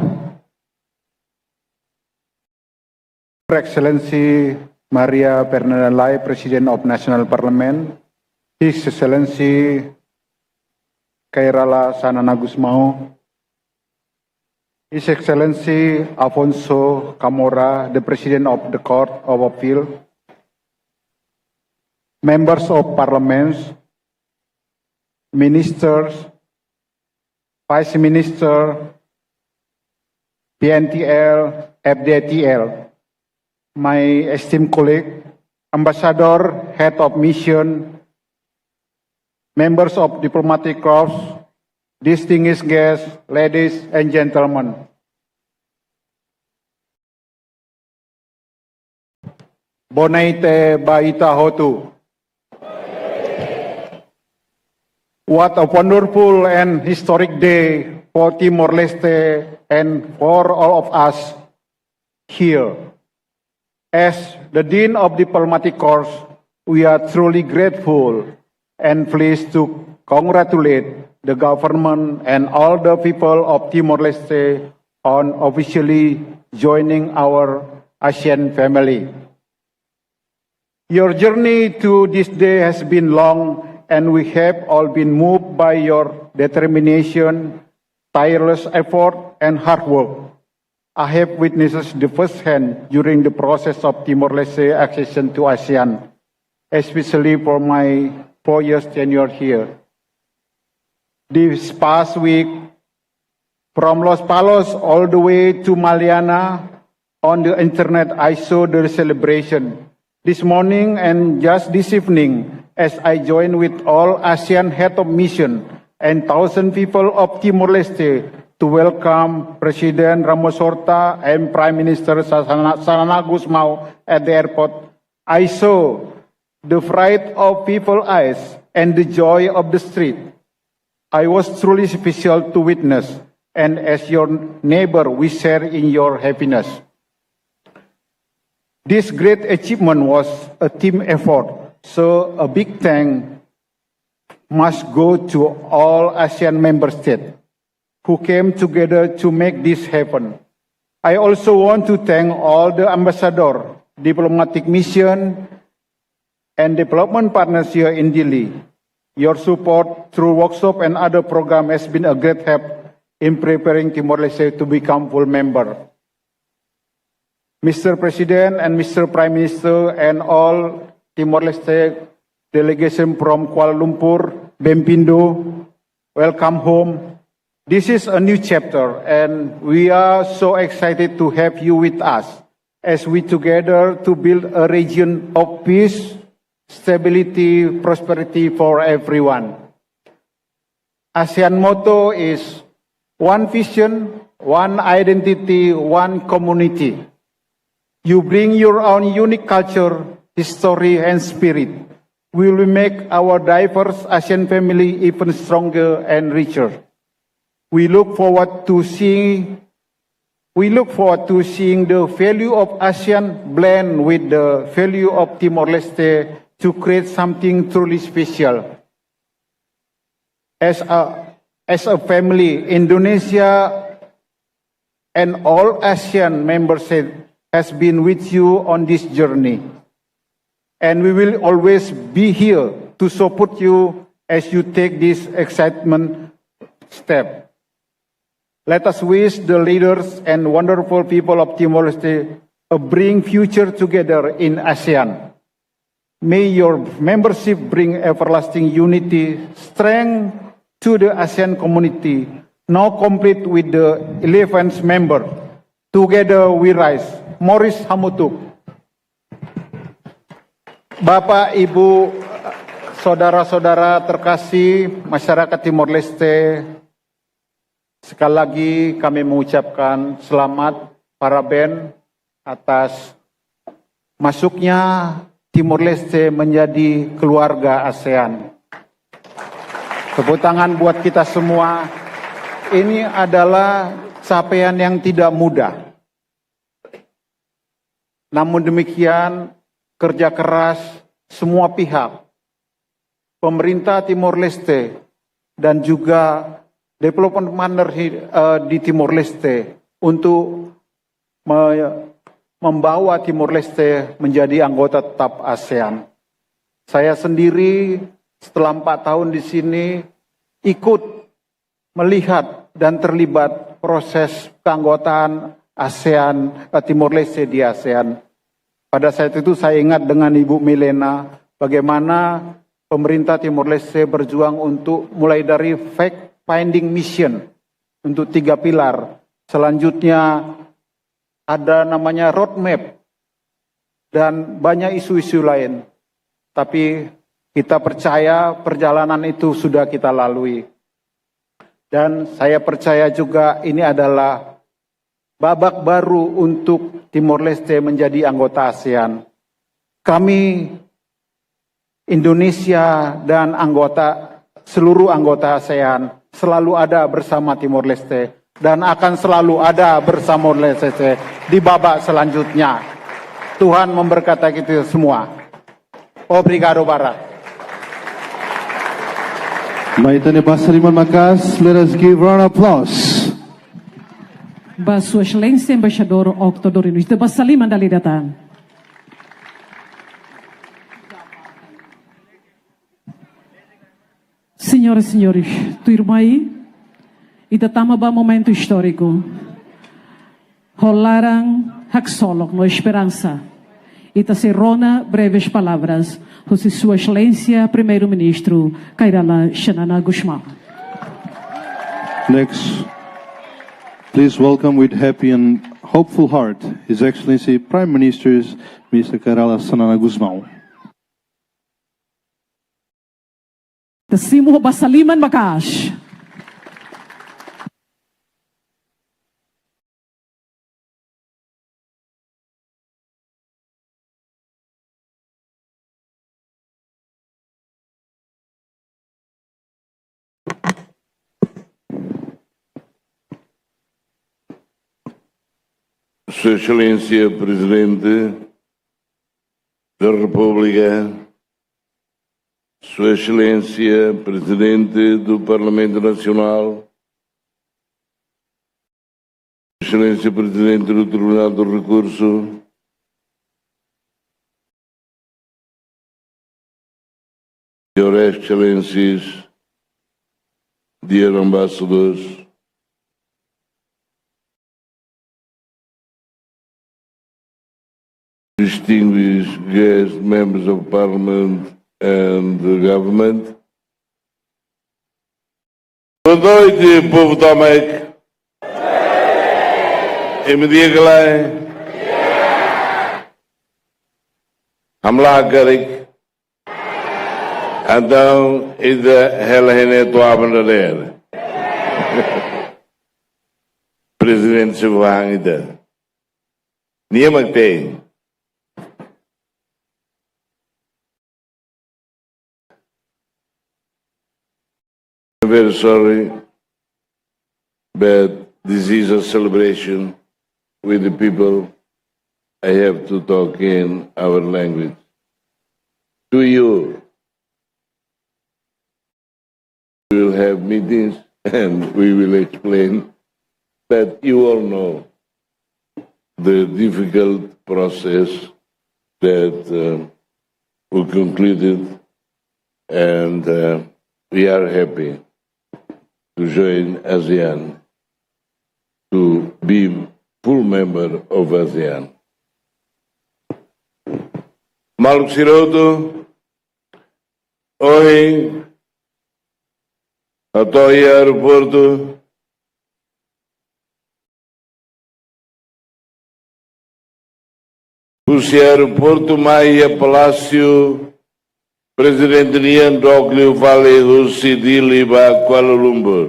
Her Excellency Maria Fernanda Lay, President of National Parliament, His Excellency Kay Rala Xanana Gusmão, His Excellency Afonso Camora, the President of the Court of Appeal, members of parliaments, ministers, vice minister, P N T L, F D T L, my esteemed colleague, ambassador, head of mission, members of diplomatic corps, distinguished guests, ladies and gentlemen. Boa noite ba ita hotu. What a wonderful and historic day for Timor-Leste and for all of us here. As the Dean of Diplomatic Corps, we are truly grateful and pleased to congratulate the government and all the people of Timor-Leste on officially joining our ASEAN family. Your journey to this day has been long, and we have all been moved by your determination, tireless effort, and hard work. I have witnessed the first hand during the process of Timor-Leste accession to ASEAN, especially for my four years tenure here. This past week, from Lospalos all the way to Maliana, on the internet, I saw the celebration. This morning and just this evening, as I join with all ASEAN head of mission and thousand people of Timor-Leste to welcome President Ramos Horta and Prime Minister Xanana, Xanana Gusmão at the airport, I saw the fright of people eyes and the joy of the street. I was truly special to witness, and as your neighbor, we share in your happiness. This great achievement was a team effort, so a big thank must go to all ASEAN member states who came together to make this happen. I also want to thank all the ambassador, diplomatic mission, and development partners here in Dili. Your support through workshop and other program has been a great help in preparing Timor-Leste to become full member. Mister President and Mister Prime Minister and all Timor-Leste delegation from Kuala Lumpur, bem-vindo, welcome home. This is a new chapter, and we are so excited to have you with us as we together to build a region of peace, stability, prosperity for everyone. ASEAN motto is one vision, one identity, one community. You bring your own unique culture, history, and spirit. We will make our diverse ASEAN family even stronger and richer. We look forward to seeing, we look forward to seeing the value of ASEAN blend with the value of Timor-Leste to create something truly special. As a, as a family, Indonesia and all ASEAN member state has been with you on this journey. And we will always be here to support you as you take this excitement step. Let us wish the leaders and wonderful people of Timor-Leste a brilliant future together in ASEAN. May your membership bring everlasting unity, strength, to the ASEAN community, now complete with the eleventh member. Together we rise. Moris Hamutuk. Bapak, Ibu, saudara-saudara terkasih, masyarakat Timor Leste, sekali lagi kami mengucapkan selamat, parabén atas masuknya Timor Leste menjadi keluarga ASEAN. Tepuk tangan buat kita semua. Ini adalah capaian yang tidak mudah. Namun demikian, kerja keras semua pihak, pemerintah Timor Leste dan juga development partner hi-, eh, di Timor Leste untuk me-, membawa Timor Leste menjadi anggota tetap ASEAN. Saya sendiri setelah empat tahun di sini ikut melihat dan terlibat proses keanggotaan ASEAN, eh, Timor Leste di ASEAN. Pada saat itu saya ingat dengan Ibu Milena, bagaimana pemerintah Timor Leste berjuang untuk mulai dari fact finding mission untuk tiga pilar. Selanjutnya ada namanya roadmap dan banyak isu-isu lain. Tapi kita percaya perjalanan itu sudah kita lalui. Dan saya percaya juga ini adalah babak baru untuk Timor Leste menjadi anggota ASEAN. Kami, Indonesia dan anggota, seluruh anggota ASEAN selalu ada bersama Timor Leste dan akan selalu ada bersama Timor Leste di babak selanjutnya. Tuhan memberkati kita semua. Obrigado barak. Mai ita-nia basa liman maka'as, let us give round of applause. Ba Sua Exelénsia Embaixadór Octo Dorino. Ita basa liman dala ida tan. Senhoras e senhores, tuirmai, ita tama ba momentu istóriku. Ho laran haksolok no esperansa, ita sei rona breves palavras husi Sua Exelénsia Primeiru-Ministru Kay Rala Xanana Gusmão. Next, please welcome with happy and hopeful heart His Excellency Prime Minister, Mister Kay Rala Xanana Gusmão. Ita simu ho basa liman maka'as. Sua Exelénsia Presidente da República, Sua Exelénsia Presidente do Parlamento Nacional, Sua Exelénsia Presidente do Tribunal do Recurso, Your Excellencies, dear ambassadors, distinguished guests, members of parliament and the government. Boa noite, povu tomak. Imi di'ak ka lae? Hamlaha karik. Entaun, ita hela iha ne'e to'o aban dadeer. Prezidente sei fó han ita. Nia mak te'in. I'm very sorry, but this is a celebration with the people. I have to talk in our language. To you, we will have meetings and we will explain. But you all know the difficult process that, uh, we concluded, and, uh, we are happy to join ASEAN, to be full member of ASEAN. Maluk sira hotu, ohin Atu iha aeroportu. Husi aeroportu mai iha Palásiu Prezidente nian, dook liu fali husi Dili ba Kuala Lumpur.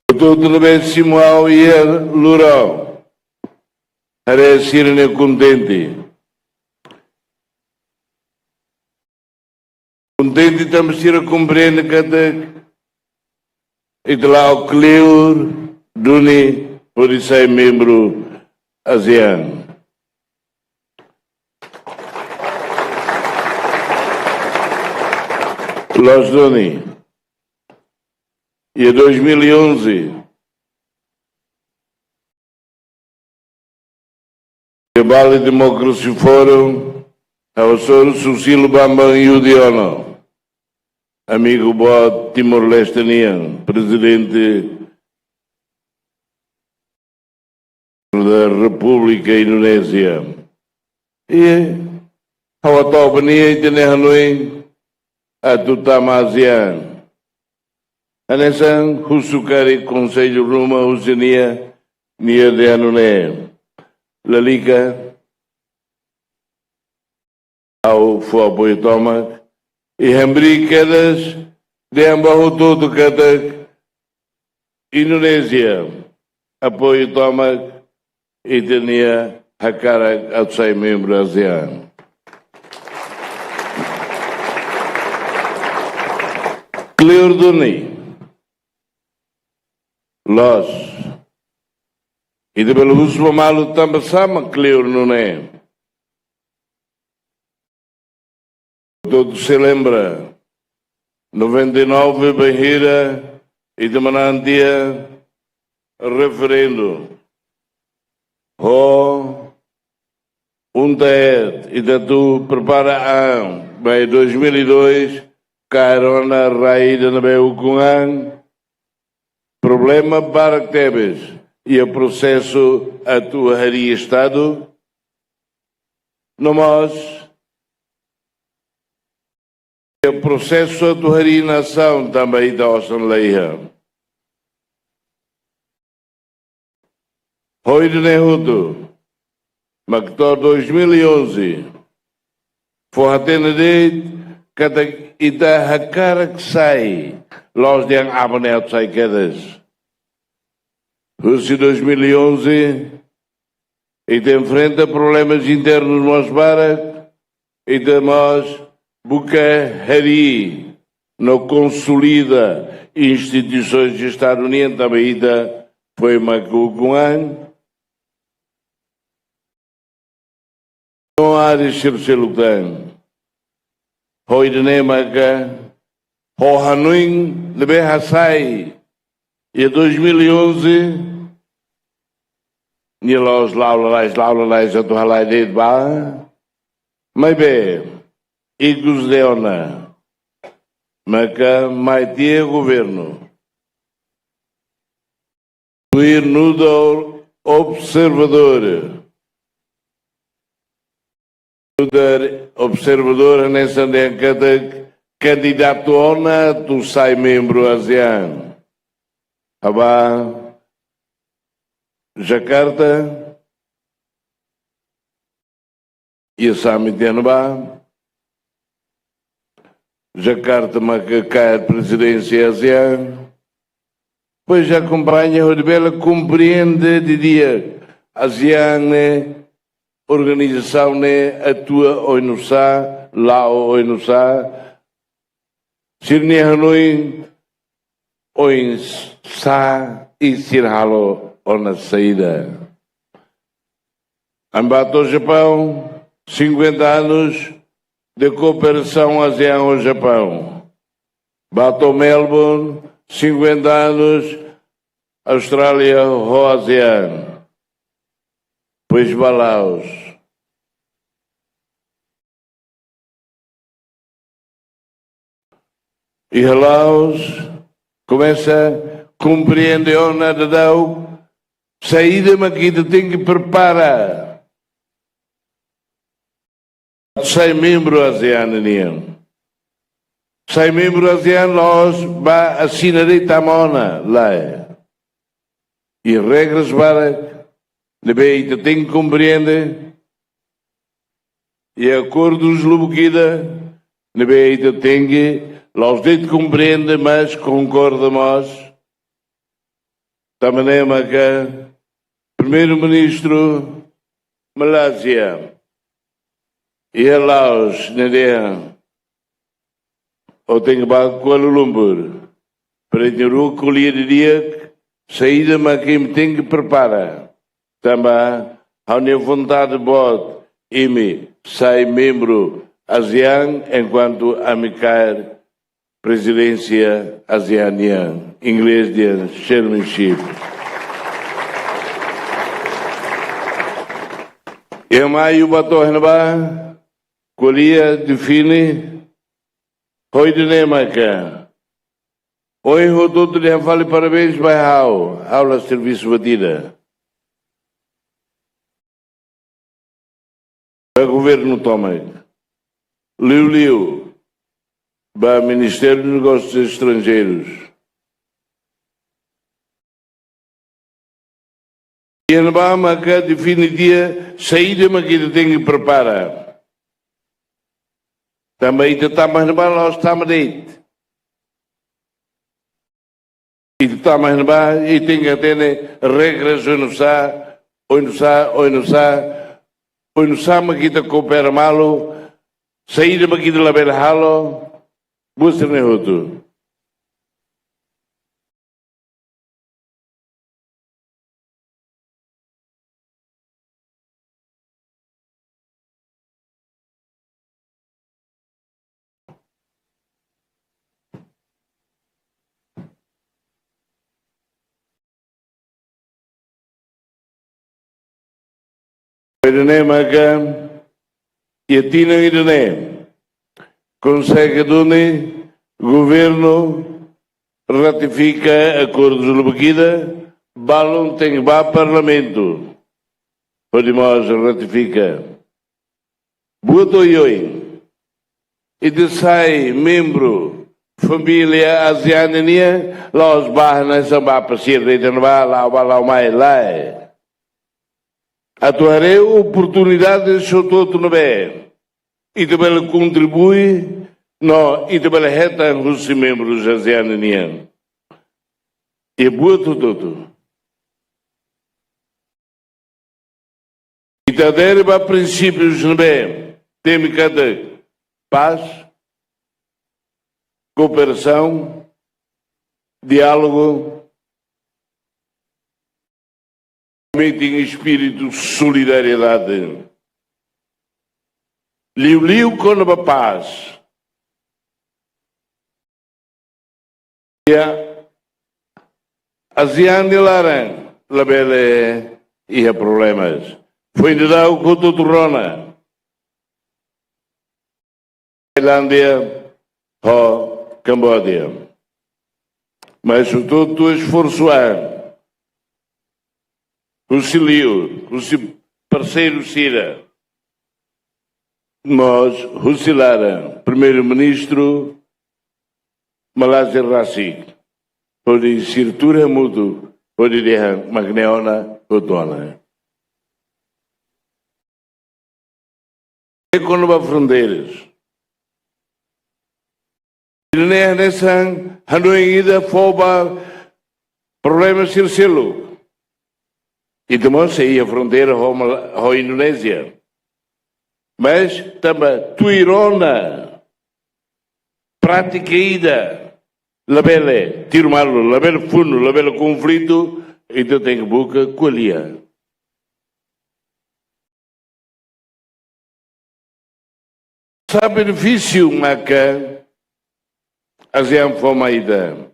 Hotu-hotu ne'ebé simu ha'u iha luraun, haree sira-nia kontente. Kontente tanba sira komprende katak ita la'o kleur duni hodi sai membru ASEAN. Loos duni, iha dois mil e onze, iha Bali Democracy Forum, ha'u hasoru Susilo Bambang Yudhoyono, amigu boot Timor-Leste nian, Prezidente da Repúblika Indonézia. I ha'u hato'o ba nia ita-nia hanoin atu tama ASEAN. Hanesan husu karik konsellu ruma husi nia, nia dehan nune'e: Lalika, ha'u fó apoiu tomak, i hamriik kedas dehan ba hotu-hotu katak Indonézia apoiu tomak ita-nia hakarak atu sai membru ASEAN. Kleur duni. Loos. Ita bele husu ba malu tanba sá mak kleur nune'e. Todos sei lembra, noventa e nove bainhira ita manán tiha referendu. Ho UNTAED, ita atu prepara an, maibé dois mil e dois, kaer ona rai ida ne'ebé ukun an, problema barak tebes iha prosesu atu harii Estadu, no mós iha prosesu atu harii nasaun tanba ita osan la iha. Ho ida-ne'e hotu, mak to'o dois mil e onze, fó hatene de'it katak ita hakarak sai, la'ós dehan aban ne'e atu sai kedas. Husi dois mil e onze, ita enfrenta problemas internos mós barak, ita mós buka harii no konsolida instituisoens Estadu nian tanba ita foin mak ukun an. No área sira seluk tan. Ho ida-ne'e maka ho hanoin ne'ebé hasai iha dois mil e onze, nia la'ós la'o lalais, la'o lalais atu halai de'it ba. Maibé, ikus de'it ona maka mai tiha governu. Tuir nu'udar observadór. Nu'udar observadór hanesan dehan katak kandidatu ona atu sai membru ASEAN. Ha'u bá Jakarta, iha summit iha ne'ebá. Jakarta maka kaer prezidénsia ASEAN. Depois akompaña hodi bele komprende didi'ak ASEAN ne'e, organizasaun ne'e atua oinsá, la'o oinsá, sira-nia hanoin oinsá i sira halo ona saida. Ami bá to'o Japaun, cinquenta anos de cooperação ASEAN ho Japaun. Bá to'o Melbourne, cinquenta anos Austrália ho ASEAN. Depois bá Laos. Iha Laos, komesa komprende ona daudaun Saida mak ita tenke prepara. Sai membru ASEAN nian. Sai membru ASEAN la'ós ba asina de'it tama ona, lae. Iha regras barak ne'ebé ita tenke komprende. Iha akordus lubuk ida ne'ebé ita tenke la'ós de'it komprende, mas konkorda mós. Tanba ne'e maka Primeiru-Ministru Malázia iha Laos nia dehan: Ó tenke bá Kuala Lumpur, para ita rua ko'alia didi'ak saida mak imi tenke prepara. Tanba ha'u-nia vontade boot imi sai membru ASEAN enkuantu ami kaer prezidénsia ASEAN nian, inglés dehan chairmanship. Iha maiu ba to'o iha ne'ebá, ko'alia, define, ho ida-ne'e maka. Ohin hotu-hotu dehan fali parabéns ba ha'u, ha'u la servisu buat ida. Ba governu tomak. Liuliu ba Ministériu Negósius Estranjeirus. Iha ne'ebá maka define di'ak saida mak ita tenke prepara. Tanba ita tama iha ne'ebá la'ós tama de'it. Ita tama iha ne'ebá, ita tenke hatene regras oinsá, oinsá, oinsá, oinsá mak ita koopera malu, saida mak ita labele halo, buat sira-ne'e hotu. Ida-ne'e maka iha tinan ida-ne'e konsege duni governu ratifika akordus lubuk ida, balun tenke ba Parlamentu hodi mós ratifika. Buat oioin, ita sai membru família ASEAN nian, la'ós ba hanesan ba pasiar de'it iha ne'ebá, la'o bá la'o mai, lae. Atu haree oportunidade hotu-hotu ne'ebé ita bele kontribui, no ita bele hetan husi membrus ASEAN nian. I buat hotu-hotu. Ita adere ba prinsípius ne'ebé temi katak pás, kooperasaun, diálogu, também tem espíritu solidariedade. Liuliu kona-ba pás. Iha ASEAN nia laran labele iha problemas. Foin daudauk hotu-hotu rona Tailándia ho Kamboja. Mas hotu-hotu esforsu an husi liur, husi parseiru sira, mós husi laran Primeiru-Ministru Malázia rasik, hodi sira tuur hamutuk, hodi dehan mak ne'e ona, hotu ona. E kona-ba fronteiras. Ida-ne'e hanesan hanoin ida fó ba problema sira seluk. Ita mós sei iha fronteira ho Mal-, ho Indonézia. Mas tanba tuir ona prátika ida labele tuir malu, labele funu, labele konflitu, ita tenke buka ko'alia. Sá benefísiu maka ASEAN fó mai ita?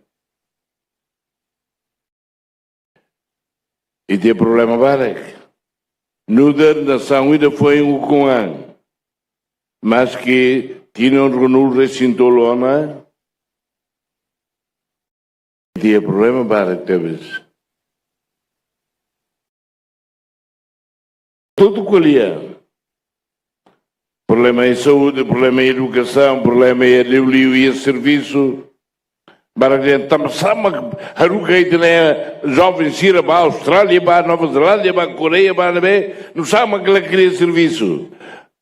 Ita iha problema barak. Nu'udar nasaun ida foin ukun an, maski tinan ruanulu-resin-tolu ona, ita iha problema barak tebes. Tudo ko'alia. Problema iha saúde, problema iha edukasaun, problema iha liuliu iha servisu. Barak dehan tanba sá mak haruka ita-nia joven sira ba Austrália, ba Nova Zelándia, ba Koreia, ba ne'ebé, nusá mak la kria servisu.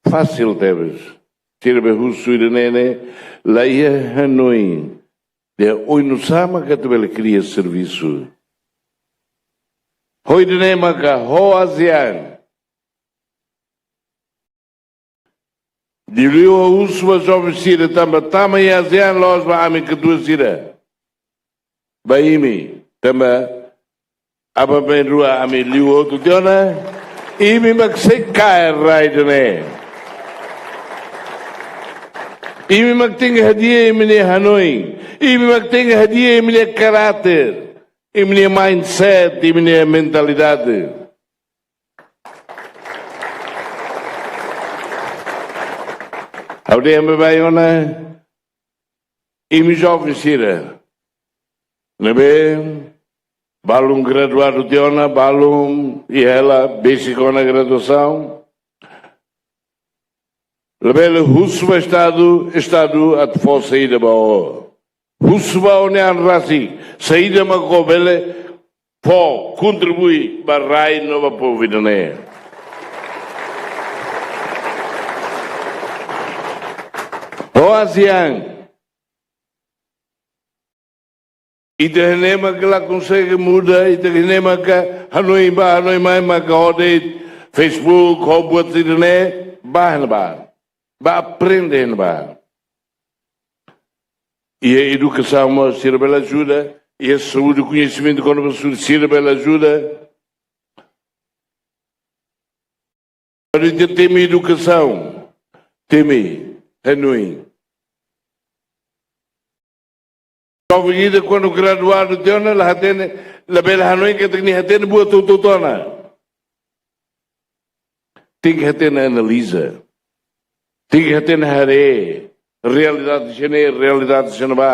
Fasil tebes. Sira be husu ida-ne'e ne'e, la iha hanoin. Dehan oin nusá mak atu bele kria servisu. Ho ida-ne'e maka ho ASEAN. Liuliu husu ba joven sira tanba tama iha ASEAN la'ós ba ami katuas sira. Ba imi, tanba aban-bainrua ami liu hotu tiha ona, imi mak sei kaer rai ida-ne'e. Imi mak tenke hadi'a imi-nia hanoin, imi mak tenke hadi'a imi-nia karáter, imi-nia mindset, imi-nia mentalidade. Ha'u dehan baibain ona, imi joven sira ne'ebé balun graduadu tiha ona, balun iha hela besik ona graduasaun, labele husu ba Estadu, Estadu atu fó saida ba ó. Husu ba ó-nia an rasik, saida mak ó bele fó, kontribui ba rai no ba povu ida-ne'e. Ho ASEAN, ita hanesan mak la konsege muda, ita hanesan mak hanoin bá, hanoin mai, mak ho de'it Facebook, ho buat ida-ne'e, bá hanesan bá. Bá aprende hanesan bá. Iha edukasaun mós sira bele ajuda, iha saúde, koñesimentu kona-ba saúde sira bele ajuda. Kuandu ita temi edukasaun, temi hanoin. Joven ida kuandu graduadu tiha ona la hatene, labele hanoin katak nia hatene buat hotu-hotu ona. Tenke hatene analiza. Tenke hatene haree realidade sira-ne'e, realidade sira-ne'ebá.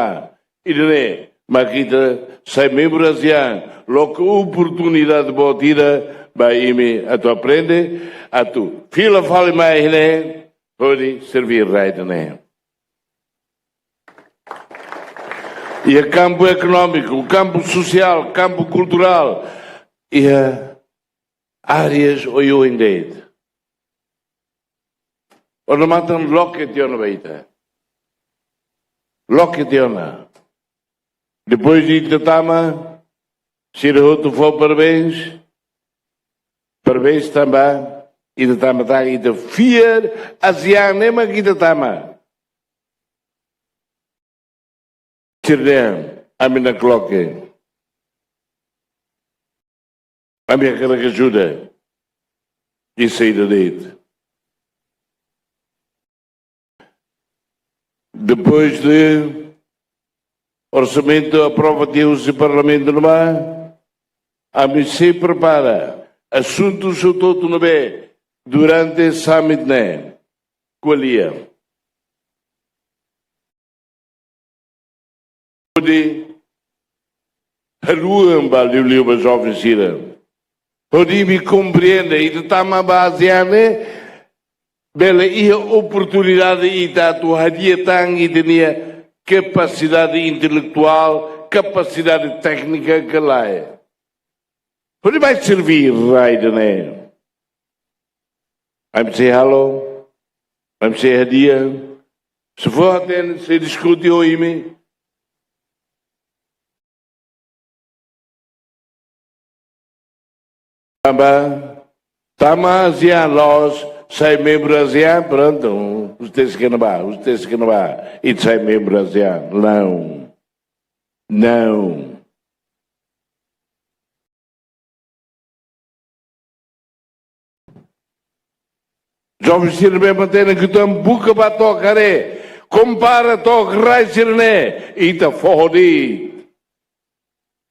Ida-ne'e mak ita sai membru ASEAN, loke oportunidade boot ida ba imi atu aprende, atu fila fali mai iha ne'e, hodi serbí rai ida-ne'e. Iha kampu ekonómiku, kampu sosiál, kampu kulturál, iha áreas oioin de'it. Odamatan loke tiha ona ba ita. Loke tiha ona. Depois de ita tama, sira hotu fó parabéns. Parabéns tanba ita tama tan, ita fiar ASEAN ne'e mak ita tama. Sira dehan, ami nakloke. Ami hakarak ajuda. Iha saida de'it. Depois de orsamentu aprova tiha husi Parlamentu ne'ebá, ami sei prepara asuntu hotu-hotu ne'ebé durante summit ne'e ko'alia. Hodi haluha ba liuliu ba joven sira. Hodi imi komprende, ita tama ba ASEAN ne'e, bele iha oportunidade ita atu hadi'a tan ita-nia kapasidade intelektuál, kapasidade téknika ka lae. Hodi bá serbí rai ida-ne'e. Ami sei halo, ami sei hadi'a. Se for até sei diskute ho imi. Tanba, tama ASEAN loos, sai membru ASEAN, prontu, husi tesi kena ba, husi tesi kena ba, ita sai membru ASEAN. Não. Não. Joven sira ne'ebé matenek uitoan, buka bá took haree, kompara took rai sira-ne'e, ita fó hodi.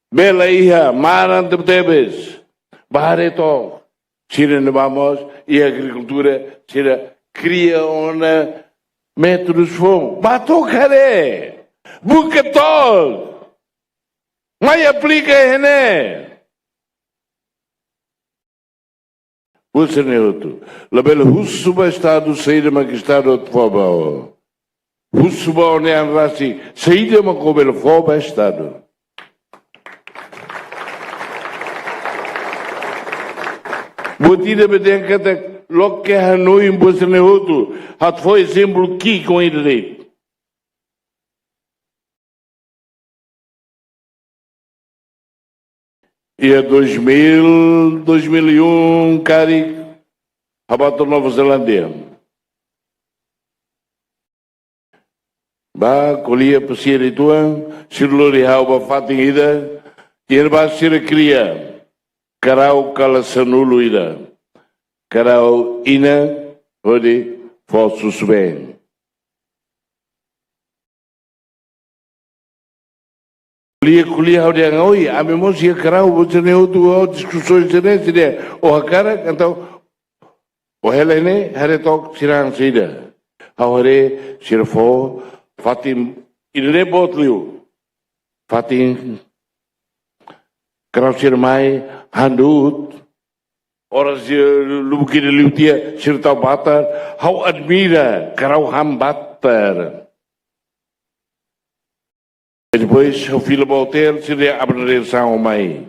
Bele iha maran tebetebes. Bá haree took. Sira ne'ebá mós iha agrikultura, sira kria ona métodus foun. Bá took haree. Buka took. Mai aplika iha ne'e. Buat sira-ne'e hotu. Labele husu ba Estadu saida mak Estadu atu fó ba ó. Husu ba ó-nia an rasik saida mak ó bele fó ba Estadu. Buat ida be dehan katak loke hanoin buat sira-ne'e hotu. Atu fó ezemplu ki'ik ohin de'it. Iha dois mil, dois mil e um, karik, ha'u bá to'o Nova Zelándia. Bá ko'alia ba sira uitoan, sira lori ha'u ba fatin ida, iha ne'ebá sira kria karau kala sanulu ida. Karau inan hodi fó susubeen. Ko'alia, ko'alia ha'u dehan: "Oi, ami mós iha karau, buat sira-ne'e hotu, diskusaun sira-ne'e, sira-ne'e. Ó hakarak, entaun ó hela ne'e, haree took sira han saida." Ha'u haree sira fó fatin ida-ne'e boot liu. Fatin karau sira mai han du'ut. Oras sira lubuk ida liu tiha, sira tau batar. Ha'u admira karau han batar. I depois ha'u fila ba otél, sira aban dadeer-saan mai.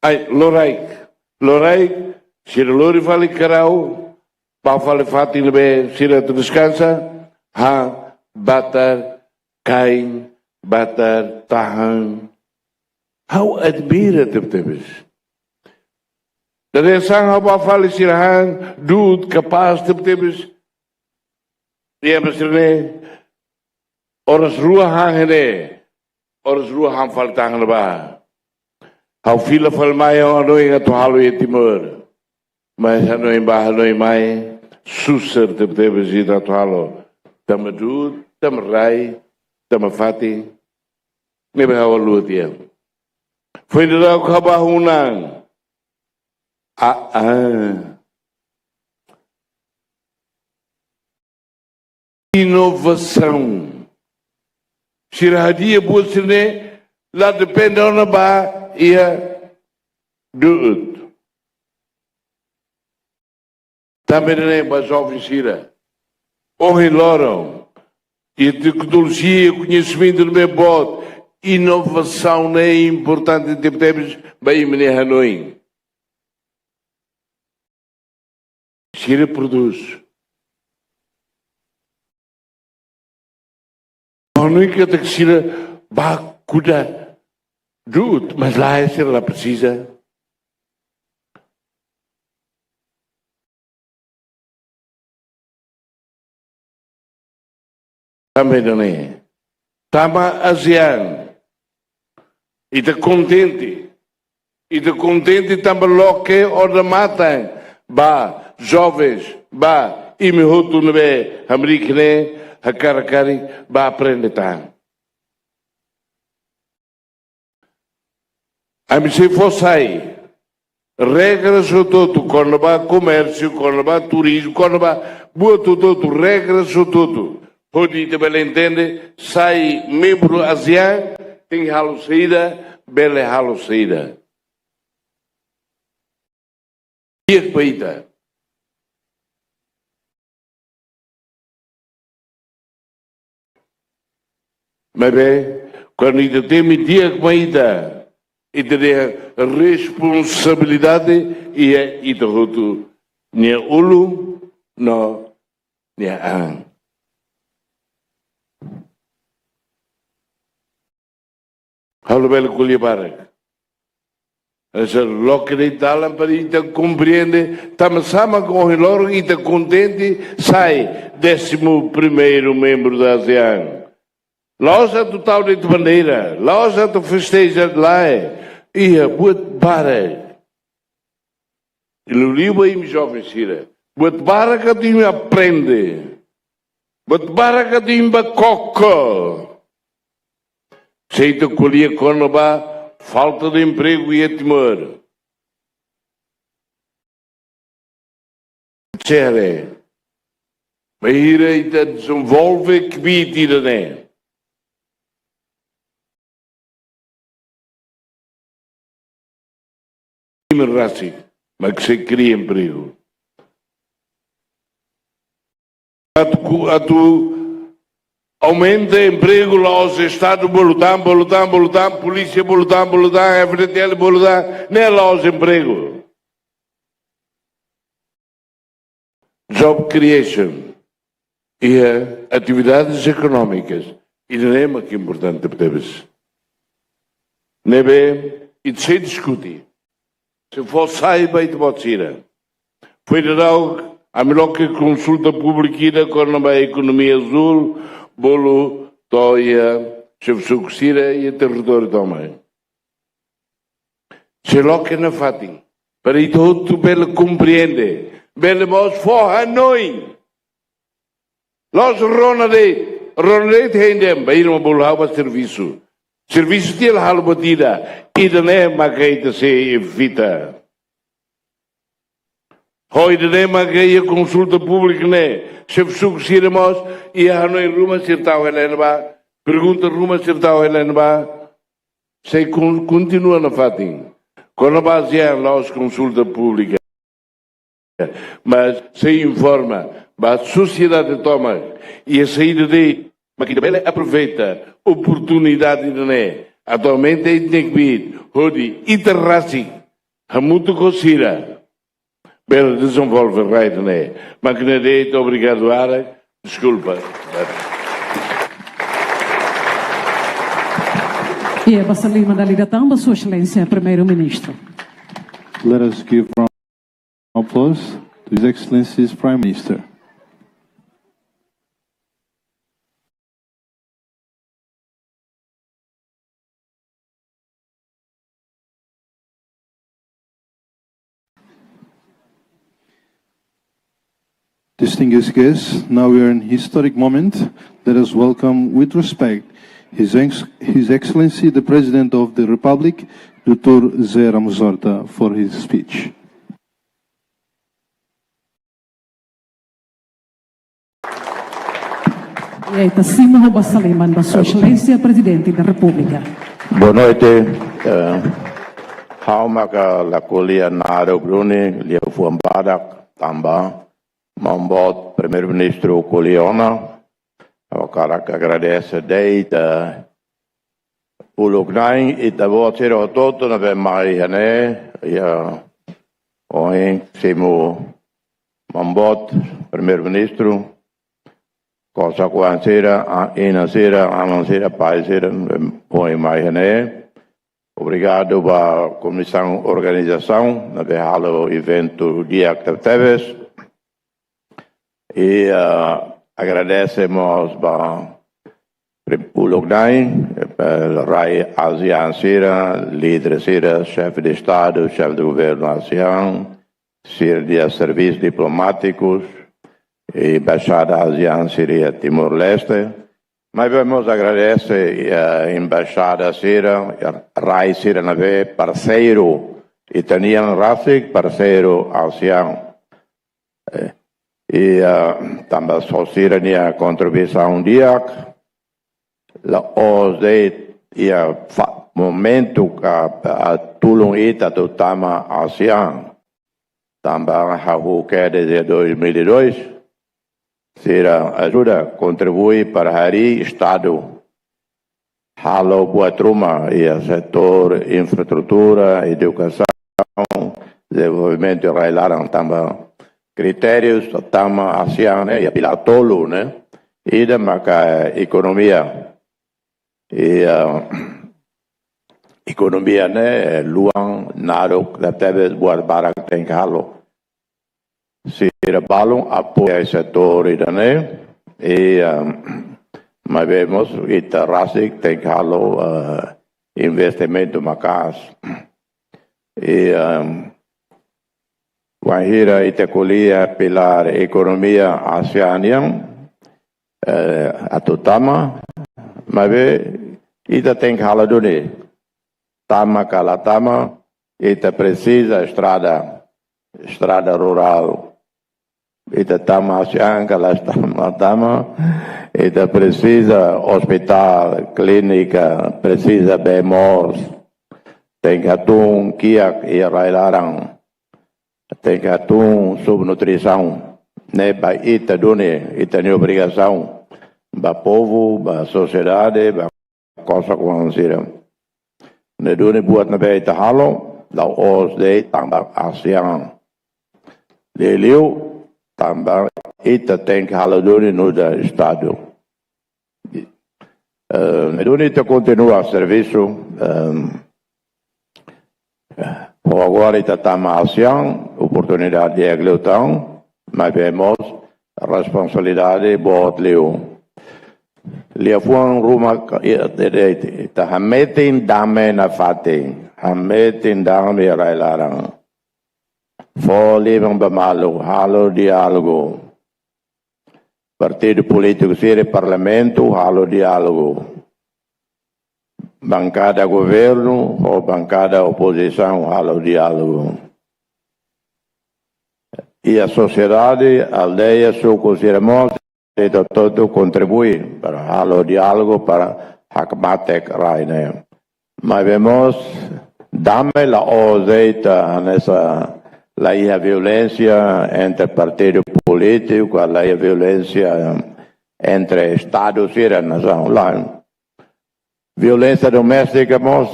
Ai, loraik, loraik, sira lori fali karau, bá fali fatin ne'ebé sira atu deskansa, han batar, kain batar, tahan. Ha'u admira tebetebes. Dadeer-saan ha'u bá fali, sira han du'ut kapás tebetebes. Dehan ba sira-ne'e: "Oras rua han iha ne'e, oras rua han fali tahan ne'ebá." Ha'u fila fali mai, ha'u hanoin atu halo iha Timor. Mas hanoin bá hanoin mai, susar tebetebes ita atu halo. Tanba du'ut, tanba rai, tanba fatin. Ne'ebé ha'u haluha tiha. Foin daudauk ha'u bá ho onan. Ah, ah. Inovasaun. Sira hadi'a buat sira-ne'e, la depende ona ba iha du'ut. Tanba ne'e ba joven sira, ohin loron, iha teknolojia, koñesimentu ne'ebé boot, inovasaun ne'e importante tebetebes ba imi-nia hanoin. Sira prodús. Hanoin katak sira bá kuda du'ut, mas lae, sira la presiza. Tanba ne'e, tanba ASEAN, ita kontente. Ita kontente tanba loke odamatan ba jovens, ba imi hotu ne'ebé hamriik ne'e, hakarak karik bá aprende tan. Ami sei fó sai regras hotu-hotu, kona-ba komérsiu, kona-ba turizmu, kona-ba buat hotu-hotu, regras hotu-hotu. Hodi ita bele entende, sai membru ASEAN, tenke halo saida, bele halo saida. Di'ak ba ita. Maibé, kuandu ita temi di'ak mai ita, ita dehan responsabilidade iha ita hotu nia ulun no nia an. Ha'u labele ko'alia barak. Ese loke de'it dalan para ita komprende, tanba sá mak ohin loron ita kontente sai décimo primeiro membro da ASEAN. La'ós atu tau de'it bandeira, la'ós atu festeja, lae, iha buat barak. Liuliu ba imi joven sira. Buat barak atu imi aprende. Buat barak atu imi bá koko. Se ita ko'alia kona-ba falta de emprego iha Timor. Sere. Bainhira ita dezenvolve kbiit ida-ne'e. Imi rasik. mas sei kria empregu. Atu ku-, atu aumenta empregu, la'ós Estadu bolu tan, bolu tan, bolu tan, polísia bolu tan, bolu tan, F D T L bolu tan, ne'e la'ós empregu. Job creation. Iha atividades ekonómikas. Ida-ne'e mak importante tebes. Ne'ebé, ita sei diskute. Sei fó sai ba ita-boot sira. Foin daudauk, ami loke konsulta públika ida kona-ba ekonomia azúl, bolu to'o iha xefe suku sira iha territóriu tomak. Sei loke nafatin. Para ita hotu bele komprende. Bele mós fó hanoin. La'ós rona de'it, rona de'it hein de'it, bainhira mak bolu ha'u ba servisu. Servisu tiha la halo buat ida, ida-ne'e maka ita sei evita. Ho ida-ne'e maka iha konsulta públika ne'e, xefe suku sira mós, iha hanoin ruma sira tau hela iha ne'ebá, pergunta ruma sira tau hela iha ne'ebá, sei kon-, kontinua nafatin. Kona-ba ASEAN la'ós konsulta públika. Mas sei informa ba sosiedade tomak, i saida de'it mak ita bele aproveita oportunidade ida-ne'e. Atualmente ita tenke bit hodi ita rasik hamutuk ho sira bele dezenvolve rai ida-ne'e. Mak ne'e de'it, obrigadu barak. Deskulpa. Iha basa liman dala ida tan ba Sua Exelénsia Primeiru-Ministru. Let us give round of applause to His Excellency's Prime Minister. Distinguished guests, now we are in historic moment. Let us welcome with respect His Ex-, His Excellency the President of the Republic, doutor José Ramos Horta, for his speech. E ita simu ho basa liman ba Sua Exelénsia Prezidente da Repúblika. Boa noite. Eh, ha'u maka la ko'alia naruk duni, liafuan badak, tanba maun boot Primeiru-Ministru ko'alia ona. Ha'u hakarak agradese de'it, eh, uluk na'in ita-boot sira hotu-hotu ne'ebé mai iha ne'e, iha ohin simu maun boot Primeiru-Ministru, kosar-oan sira, a-, inan sira, aman sira, pai sira, ne'ebé ohin mai iha ne'e. Obrigadu ba komisaun organizasaun ne'ebé halo eventu di'ak tebetebes. I, ah, agradese mós ba uluk na'in, eh, rai ASEAN sira, líder sira, xefe de Estadu, xefe de governu ASEAN, sira-nia servisu diplomátikus, embaixada ASEAN sira iha Timor-Leste. Maibé mós agradese, eh, embaixada sira, rai sira ne'ebé parseiru, ita-nian rasik parseiru ASEAN. Eh, i, ah, tanba só sira-nia kontribuisaun di'ak, la'ós de'it iha fa-, momentu ka, ah, tulun ita atu tama ASEAN. Tanba hahú kedas iha dois mil e dois, sira ajuda, kontribui para harii Estadu halo buat ruma iha setór infraestrutura, edukasaun, dezenvolvimentu rai-laran, tanba kritériu tama ASEAN ne'e iha pilár tolu ne'e, ida maka ekonomia. I, ah, ekonomia ne'e luan naruk, tebes buat barak tenke halo. Sira balun apoia setór ida-ne'e, i, ah, maibé mós ita rasik tenke halo, ah, investimentu maka'as. I, ah, wainhira ita ko'alia pilár ekonomia ASEAN nian, eh, atu tama, maibé ita tenke halo duni. Tama ka la tama, ita presiza estrada, estrada rurál. Ita tama ASEAN ka la tama, tama, ita presiza ospitál, klínika, presiza bee moos. Tenke hatún kiak iha rai-laran. tenke hatún subnutrisaun. Ne'e ba ita duni, ita-nia obrigasaun ba povu, ba sosiedade, ba kosar-oan sira. Ne'e duni buat ne'ebé ita halo, la'ós de'it tanba ASEAN. Liuliu tanba ita tenke halo duni nu'udar Estadu. Eh, ne'e duni ita kontinua servisu, ehm, ho agora ita tama ASEAN, oportunidade di'ak liután, maibé mós responsabilidade boot liu. Liafuan ruma ka-, i-, de, de, ita hametin dame nafatin, hametin dame iha rai-laran. Fó liman ba malu, halo diálogu. Partidu polítiku sira iha parlamentu, halo diálogu. Bankada governu ho bankada opozisaun, halo diálogu. Iha sosiedade, aldeia, suku sira mós, ita hotu kontribui para halo diálogu para hakmatek rai ne'e. Maibé mós, dame la'ós de'it hanesan la iha violénsia entre partidu polítiku, la iha violénsia entre Estadu sira, nasaun lain. Violénsia doméstika mós,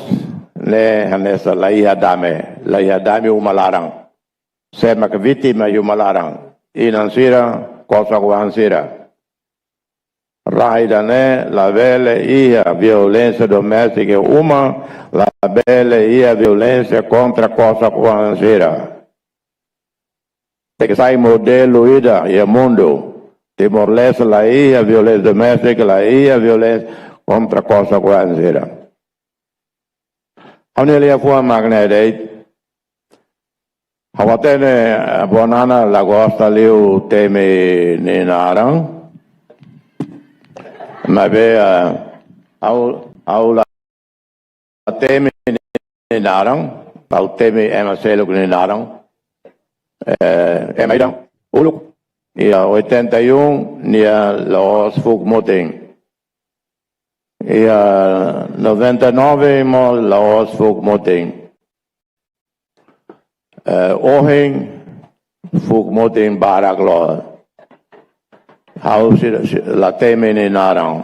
ne'e hanesan la iha dame, la iha dame uma laran. Sé mak vítima iha uma laran? Inan sira, kosar-oan sira. Rai ida-ne'e labele iha violénsia doméstika uma, labele iha violénsia kontra kosar-oan sira. Tenke sai modelu ida iha mundu. Timor-Leste la iha violénsia doméstika, la iha violénsia kontra kosar-oan sira. Ha'u-nia liafuan mak ne'e de'it. Ha'u hatene, eh, Avó Nana la gosta liu temi nia naran. Maibé, eh, ha'u, ha'u la temi nia naran, ha'u temi ema seluk nia naran. Eh, ema ida uluk, iha oitenta e um, nia la'ós fuuk mutin. Iha noventa e nove mós la'ós fuuk mutin. Eh, ohin fuuk mutin barak loos. Ha'u sei, sei la temi nia naran.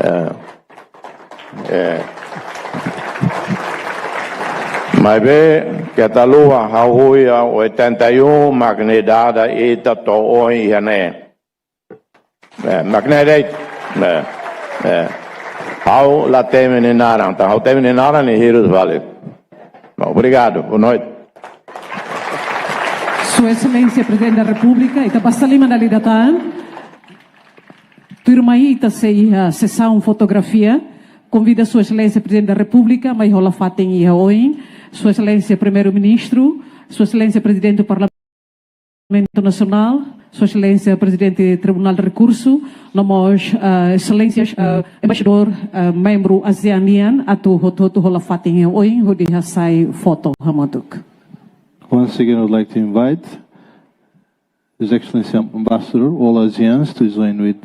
Eh, eh. Maibé, keta haluha, ha'u husi oitenta e um, mak nia idade ita to'o ohin iha ne'e. Eh, mak ne'e de'it. Eh, eh. Ha'u la temi nia naran, tanba ha'u temi nia naran nia hirus fali. Obrigadu, boa noite. Sua Exelénsia Prezidente da Repúblika, ita basa liman dala ida tan. Tuirmai ita sei iha sesaun fotografia. Konvida Sua Exelénsia Prezidente da Repúblika mai hola fatin iha oin. Sua Exelénsia Primeiru-Ministru, Sua Exelénsia Prezidente Parlamentu Nasionál, Sua Exelénsia Prezidente Tribunál de Rekursu, no mós, ah, Exelénsias, ah, Embaixadór, ah, membru ASEAN nian, atu hotu-hotu hola fatin iha oin, hodi hasai foto hamutuk. Once again, I would like to invite His Excellency Ambassador, all ASEANs, to join with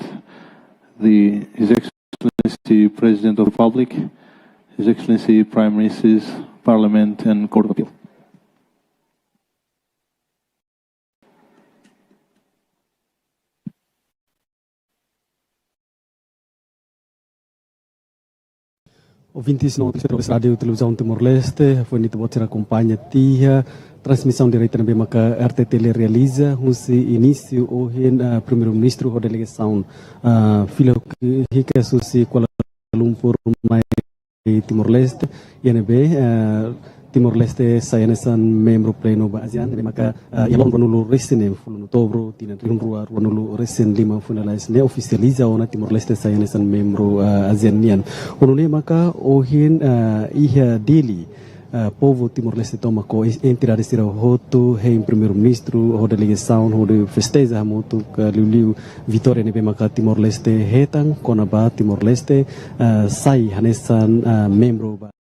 the, His Excellency President of Republic, His Excellency Prime Ministers, Parliament and Court of Appeal. Ouvintes no telespetadores Rádiu Televizaun Timor-Leste, foin ita-boot sira akompaña tiha transmisaun direta ne'ebé maka R T T L realiza, husi inísiu ohin, ah, Primeiru-Ministru ho delegasaun, ah, fila hikas husi Kuala Lumpur mai Timor-Leste, iha ne'ebé, eh, Timor-Leste sai hanesan membru plenu ba ASEAN, ne'ebé maka, eh, iha loron ruanulu-resin-neen fulan Outubru, tinan rihun rua ruanulu-resin-lima, fulan lalais ne'e ofisializa ona Timor-Leste sai hanesan membru, eh, ASEAN nian. Ho nune'e maka ohin, eh, iha Dili, eh, povu Timor-Leste tomak ho es-, entidade sira hotu, hein Primeiru-Ministru ho delegasaun hodi festeja hamutuk, eh, liuliu vitória ne'ebé maka Timor-Leste hetan, kona-ba Timor-Leste, eh, sai hanesan, eh, membru ba